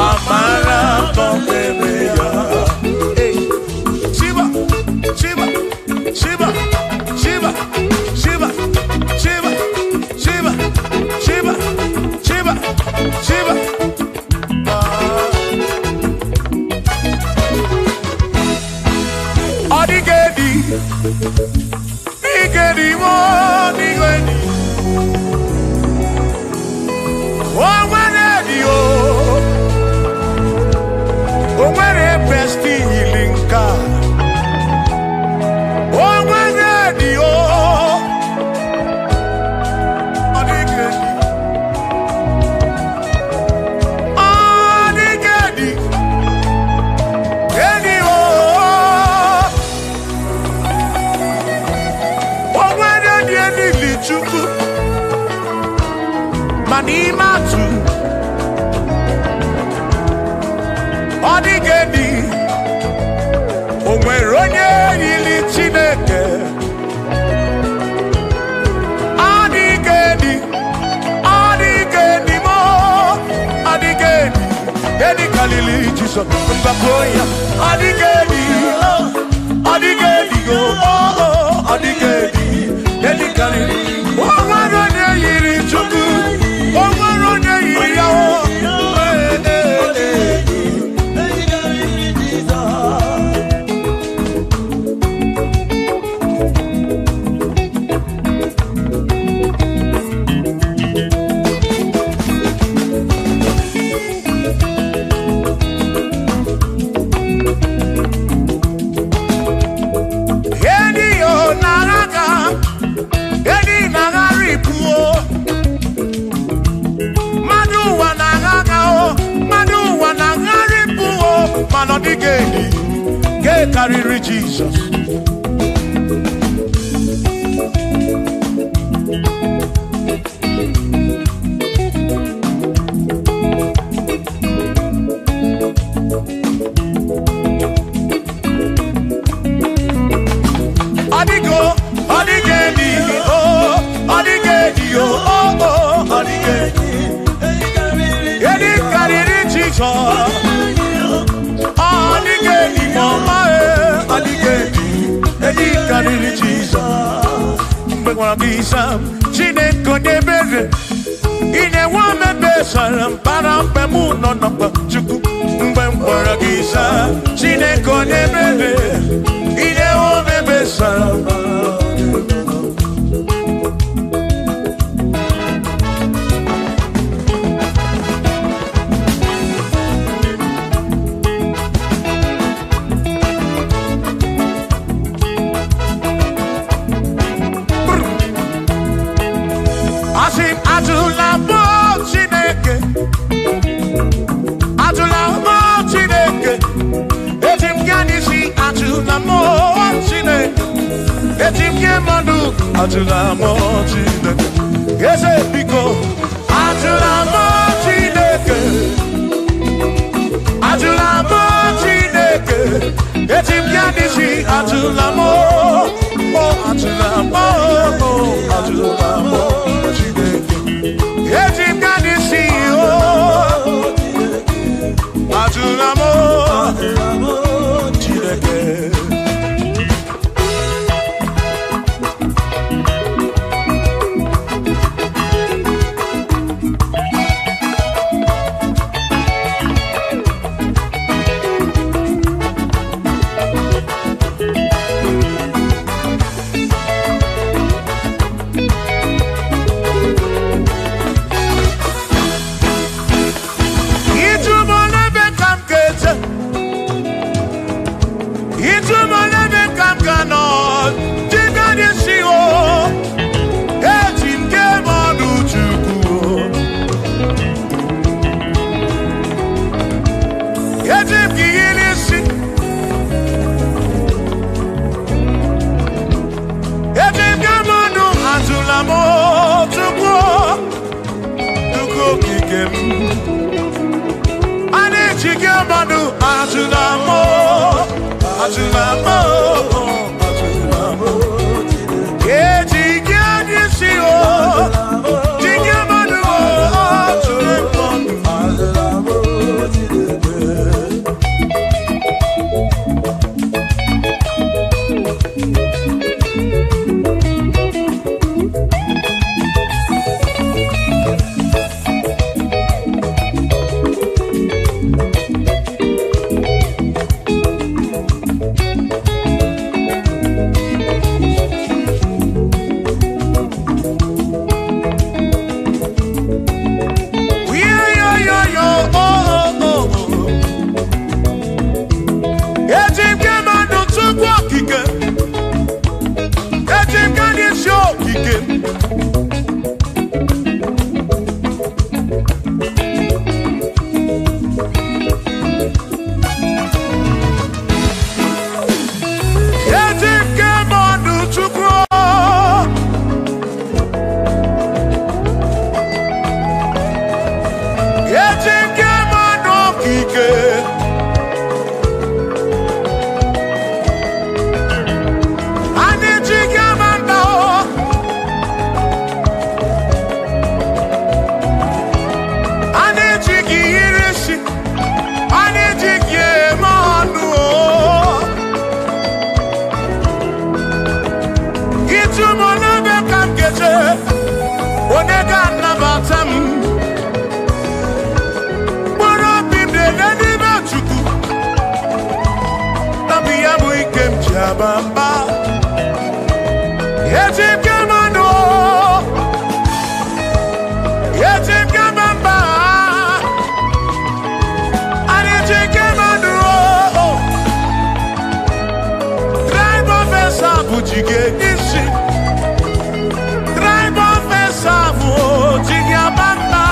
Amara nọ n'ebe ya. Hey. Shiba, Shiba, Shiba, Shiba, Shiba, Shiba, Shiba, Shiba, Shiba, Shiba. Ọ dịghị edi, dịghị edi, ọ dịghị edi. O nwere edi o, o nwere besti yiri nke a. O nwere edi o, ọ dịghị edi. Ọ dịghị edi, edi o. O nwere edi enili Chukwu, ma n'ime atụ, ọ dịghị edi. O nwere onye yiri Chineke. Ọ dịghị edi, ọ dịghị edi mo, ọ dịghị edi. Edi karịrị Jizọs, mgbakọ ya. Ọ dịghị edi, ọ dịghị edi o, ọ dịghị edi. Edi karịrị. O nwere onye yiri Chukwu, o nwere onye yiri ya o. Ee, ee, ee. Edi o n'agha, edi n'agha ripuo. Mmadụ ụwa na-agha agha o, mmadụ ụwa na-agha ripuo, mana ọ dịghị edi, nke karịrị Jizọs. Ọ dịghị o, ọ dịghị edi o, ọ dịghị edi o, o, o, ọ dịghị edi. Edi karịrị Jizọs. Ọ dịghị edi ma ọma e, ọ dịghị edi. Edi karịrị Jizọs. Mgbe gwara gị sam, Chineke onye ebere, ị na-enwe omebe sara mbara mgbe mụ nọ n'ọkpa Chukwu. Mgbe m gwara gị sam, Chineke onye ebere, ị na-enwe omebe sara mbara. Asị m atụla mụ Chineke, atụla mụ Chineke, eji m gị n'isi atụla mụ Chineke, eji m gị mmadụ atụla mụ Chineke, eze biko atụla mụ Chineke, atụla mụ Chineke, eji m gị n'isi atụla mụ, o atụla mụ, o atụla mụ Chineke. Eji m gị n'isi o, atụla mụ Chineke. Ịjụ m n'ebe ka m ga-eje, ịjụ m n'ebe ka m ga-anọ, jide n'isi o, eji m gị m ọnụ Chukwu o. Eji m gị ihe n'isi, eji m gị m ọnụ atụla m o, Chukwu o, Chukwu okike m. A na-eji gị mmadụ atụla m o, atụla m o, atụla m o. Eji gị n'isi o, ji gị mmadụ o, atụla m o. aba mba. Eji m mmanụ, eji m mba, anyị ji mmanụ. Tribe of Esau jige n'isi. Tribe of Esau jige aba mba,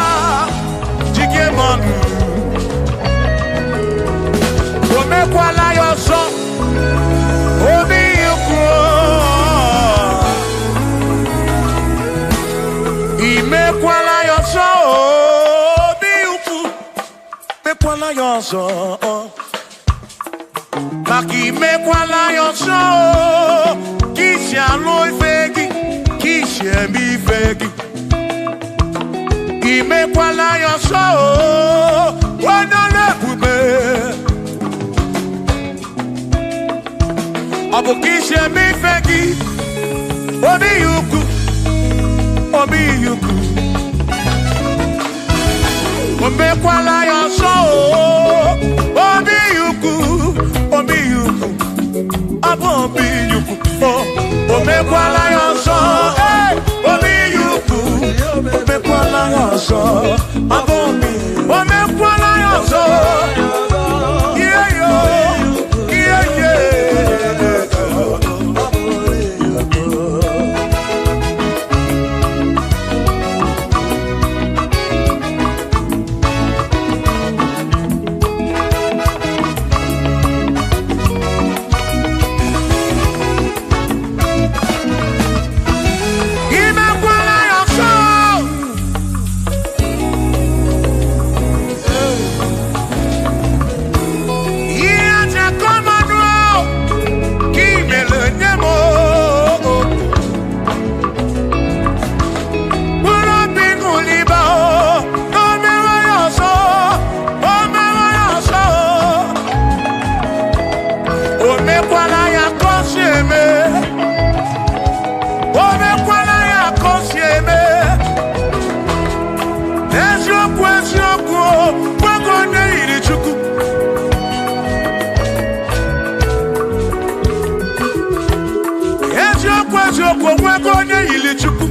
jige mmanụ. O mekwala ya ọzọ, obi ukwu. Imekwala ya ọzọ, obi ukwu. Mekwala ya ọzọ, maka imekwala ya ọzọ, ka isi alụ ife gị, ka isi eme ife gị. Imekwala ya ọzọ, onye ọrụ ebube. Ọ bụ ka isi eme ife gị, obi ukwu, obi ukwu. O mekwala ya ọzọ, obi ukwu, obi ukwu, ọ bụ obi ukwu. O mekwala ya ọzọ, ee, obi ukwu. O mekwala ya ọzọ, ọ bụ obi. O mekwala ya ọzọ, ihe yo, ihe ye. Imekwala ya ọzọ. Ihe aja kọmanụ ka imere nye m, mkpụrụ obi ṅụliba o mewe ya ọzọ, o mewe ya ọzọ. O mekwala ya ka o si eme, o mekwala ya ka o si eme. Eziokwu, eziokwu, nwoke onye yiri Chukwu. Eziokwu, eziokwu, nwoke onye yiri Chukwu.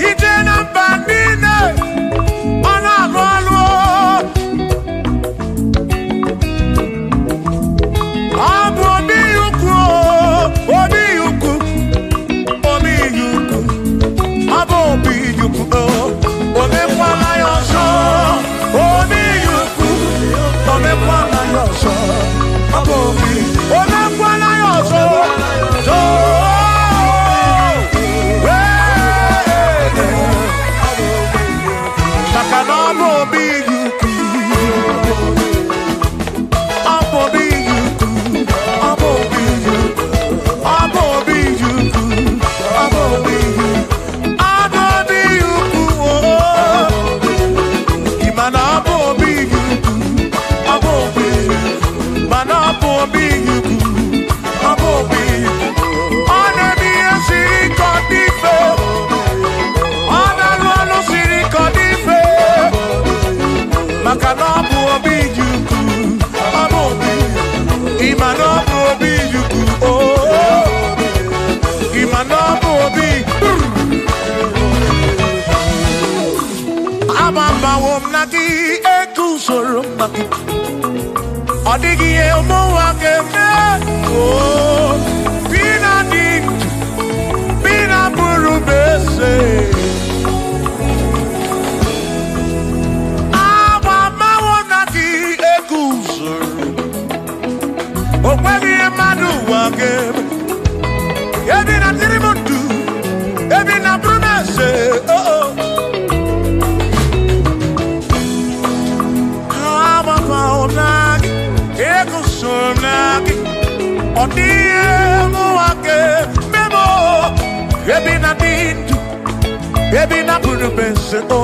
Ije na mba niile, ọ na-alụ ọlụ. Ọ bụ obi ukwu, obi ukwu, obi ukwu, ọ bụ obi ukwu. O mekwala ya ọzọ, obi ukwu. O mekwala ya ọzọ, ọ bụ obi. O mekwala ya ọzọ. Ee, maka na ọ bụ obi ukwu, ọ bụ obi ukwu, ọ bụ obi ukwu, ọ bụ obi ukwu, ọ bụ obi ukwu, ọ bụ obi ukwu. Ị ma na ọ bụ obi ukwu, ọ bụ obi ukwu, mana ọ bụ obi ukwu, ọ bụ obi ukwu. Ọ na-eme ihe siri ike ọ dị mfe, ọ na-alụ ọlụ siri ike ọ dị mfe, maka na ọ bụ obi ukwu, ọ bụ obi. Ị ma na ọ bụ obi ukwu, oh, ị ma na ọ bụ obi. Agbabawo m na gị, eguzoro m na gị, ọ dịghị ihe ụmụnwa ga-eme. Oo, bi na dị ndụ, bi na bụrụ m eze. Agbabawo na gị, eguzoro, o nweghị ihe mmadụ ụwa ga-eme. Ebi na dịrị m ndụ, ebi na bụrụ m eze. Oo, agbabawo m na gị, eguzoro m na gị, ọ dịghị ihe mụnwa ga-eme m. Ebi na dị ndụ, ebi na bụrụ m eze. O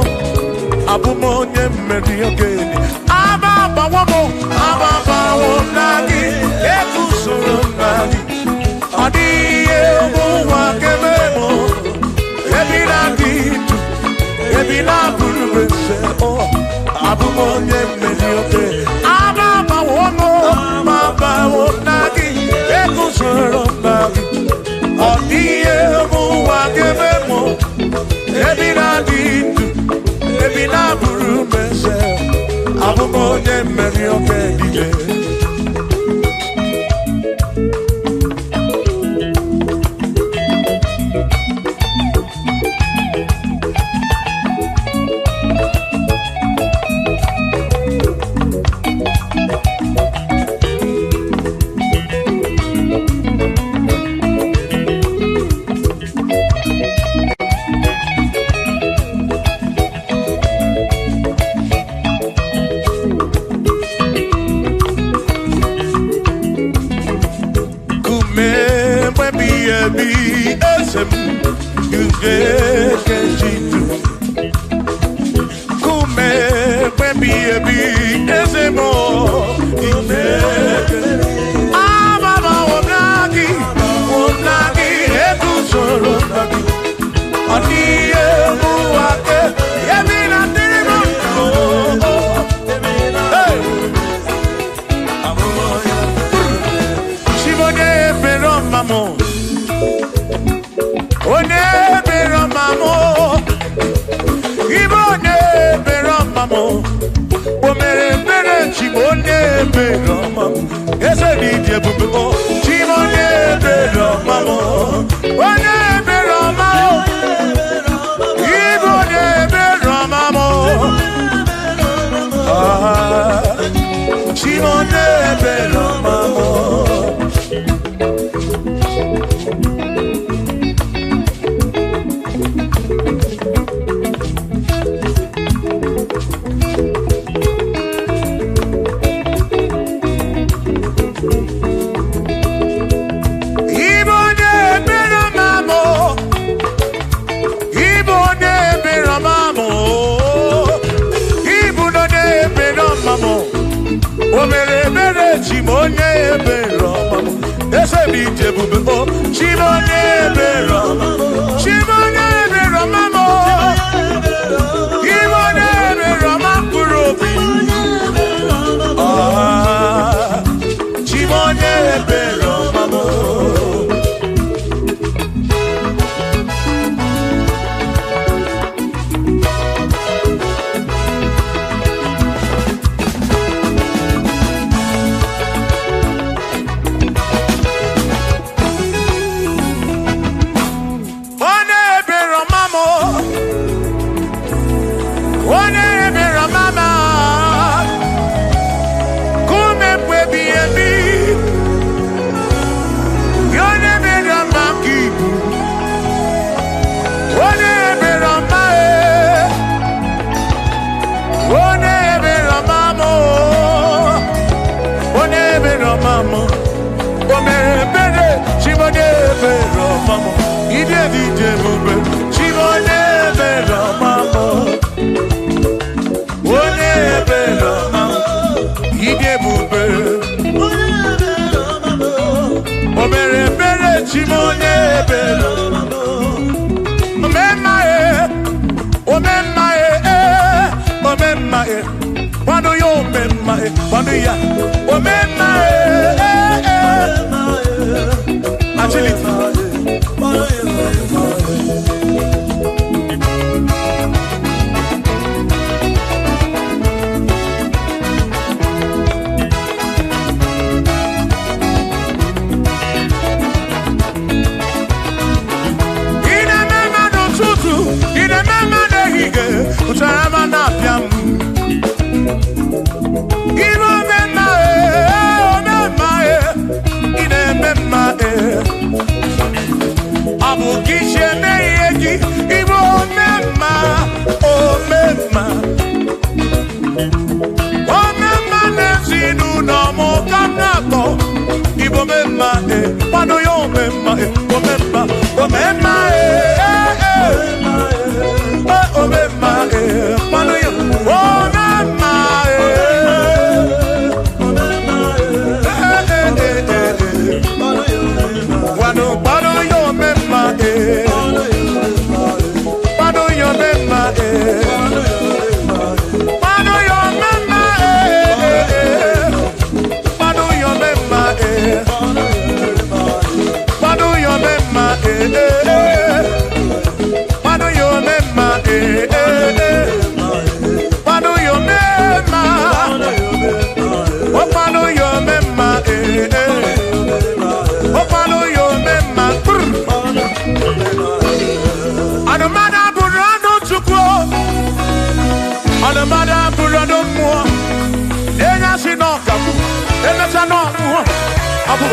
abụ m onye mmeri ogene. Aba agbawo m, aba agbawo m na gị, eguzoro m na gị, ọ dịghị ihe mụnwa ga-eme m. Ebi na dị ndụ, ebi na bụrụ m eze. O abụ m onye mmeri ogene. Aba agbawo m onye mmeri oke dike.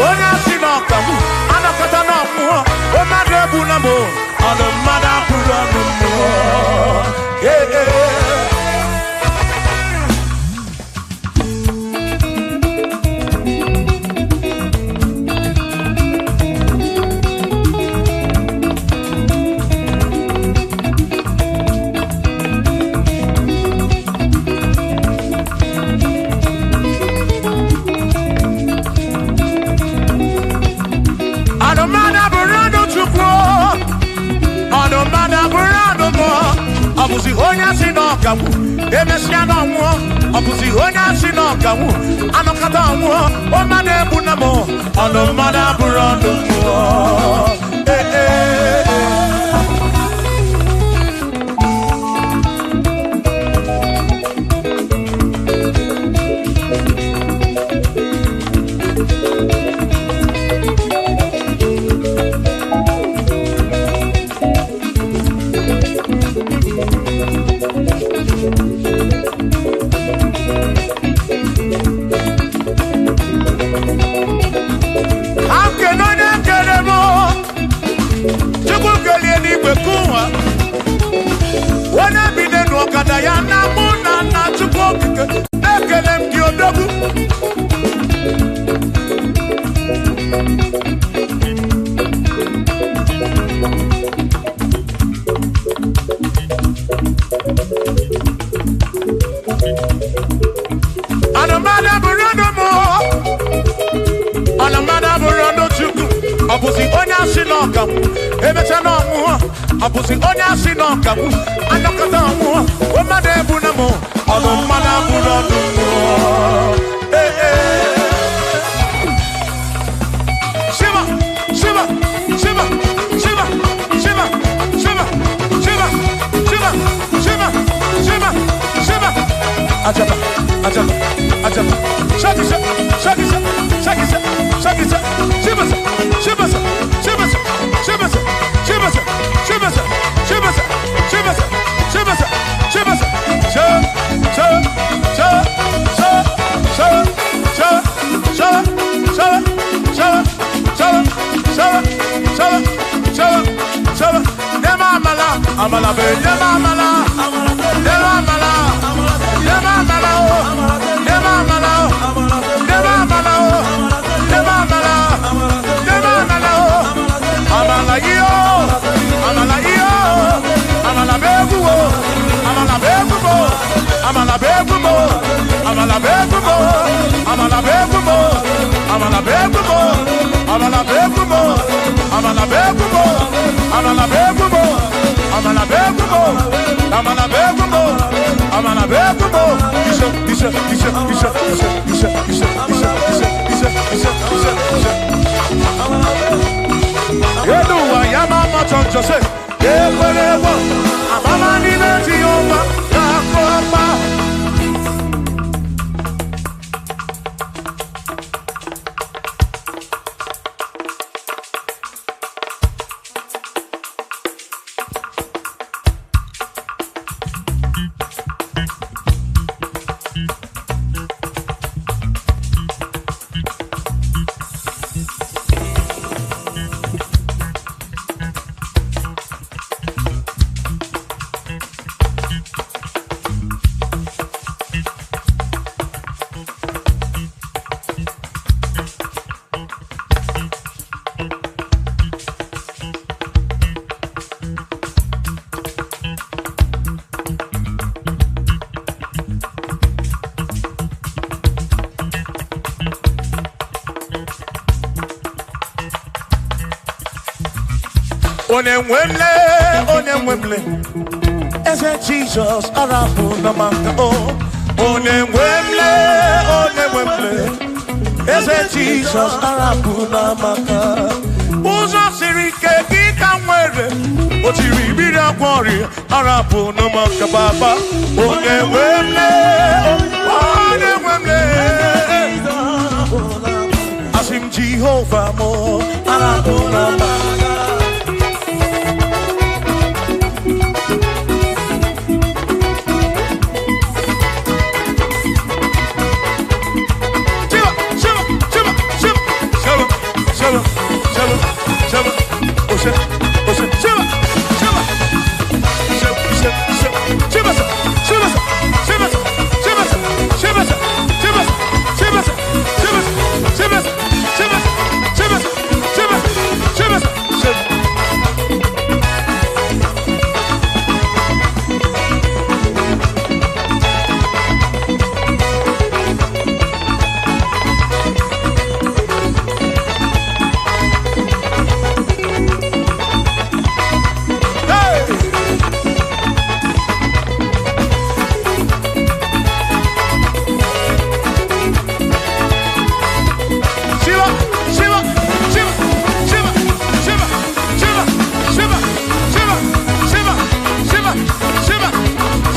onye asị na ọkagbu anakọta na ọmụọ mmadụ egbu na mụ ọnụ mmadụ abụrụ ọnụ mmụọ. Ee, ee. Ọnụmmadụ abụrụ ọnụ Chukwu, ọnụmmadụ abụrụ ọnụ mmụọ. Ọ bụzi onye asị na ọkagbu emesịa na ọnwụọ. Ọ bụzi onye asị na ọkagbu anọkọta ọnwụọ. Mmadụ egbu na mụ ọnụmmadụ abụrụ ọnụ mmụọ. Ee, ee, ee. Akene onye kere m, Chukwu kelie n'igwe kụwa onye bi n'elu ọkada ya na mụ na nna Chukwu okike ekele m gị odogwu. Anụmanụ bụrụ ọnụ mụ, ọnụmmadụ abụrụ ọnụ Chukwu. Ọ bụzi onye asị na ọkagbu emecha na ọnwụọ. Ọ bụzi onye asị na ọkagbu anọkọta ọnwụọ. Mmadụ egbu na mụ ọnụ mmadụ abụrụ ọnụ mmụọ. Ee, ee. Shiva, Shiva, Shiva, Shiva, Shiva, Shiva, Shiva, Shiva, Shiva, Shiva, Shiva. Ajaba, ajaba, ajaba. Shaki, shaki, shaki, shaki, shaki, shaki. Shiva, Shiva, Shiva, Shiva, Shiva, Shiva, Shiva, Shiva, Shiva, Shiva, Sha, sha, sha, sha, sha, sha, sha, sha, sha, sha, sha, sha, sha, sha. Nema amala, amala be, nema amala, nema amala, nema amala o, nema amala o, nema amala o, nema amala, nema amala o, amala iyo, amala iyo, amala be bu o, amala be bu mo, amala be bu mo, amala be bu mo, amala be bu mo, amala be bu mo, amala be bu mo, amala be bu mo, amala be bu mo, amala be bu mo, amala be bu mo, amala be bu mo. Ishe, ishe, ishe, ishe, ishe, ishe, ishe, ishe, ishe, ishe, ishe, ishe, ishe. Yeduwa ya mama choncho se ekwerewo amama n'ime Jehova ga-akọpa. Onye nwe m lee, onye nwe m lee, eze Jizọs arapụ na maka o. Onye nwe m lee, onye nwe m lee, eze Jizọs arapụ na maka. Ụzọ siri ike gị ka m nwere, o tiri mmiri agwọ ọrịa arapụ na maka baba. Onye nwe m lee, onye nwe m lee, asị m Jehova mụ arapụ na maka. Shiva, Shiva, Shiva, Shiva, Shiva,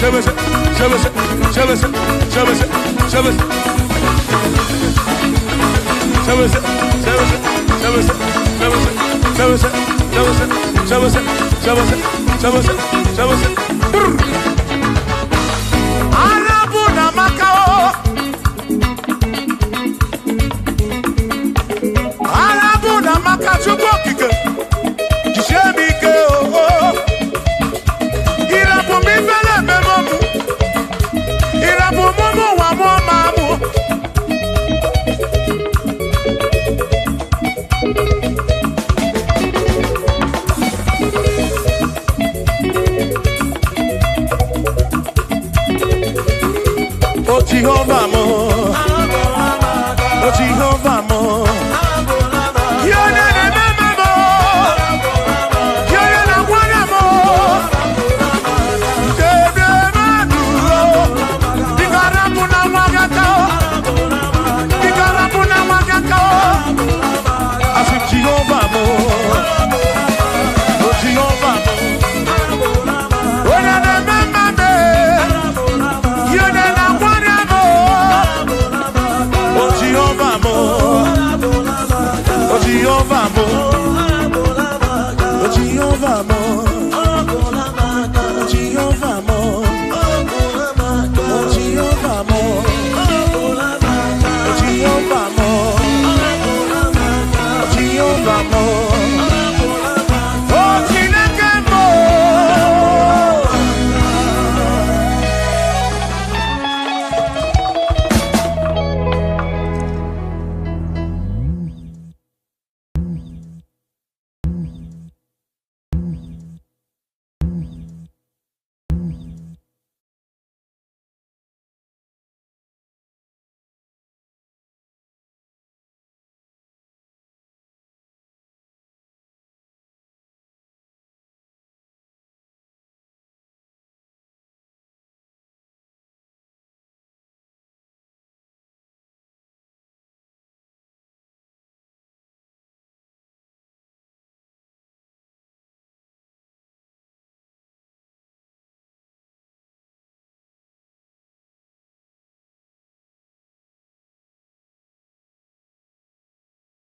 Shebe, shebe, shebe, shebe, shebe, shebe, shebe, shebe, shebe, shebe, shebe, shebe, shebe, shebe, shebe, shebe. Arabu na Macao. Arabu na Macao Chukwu okike. Jisie m ike o. Ịrapụ m ifele ememe mụ. Ịrapụ m ụmụ ụwa mụọ ma mụ. O Jehova m,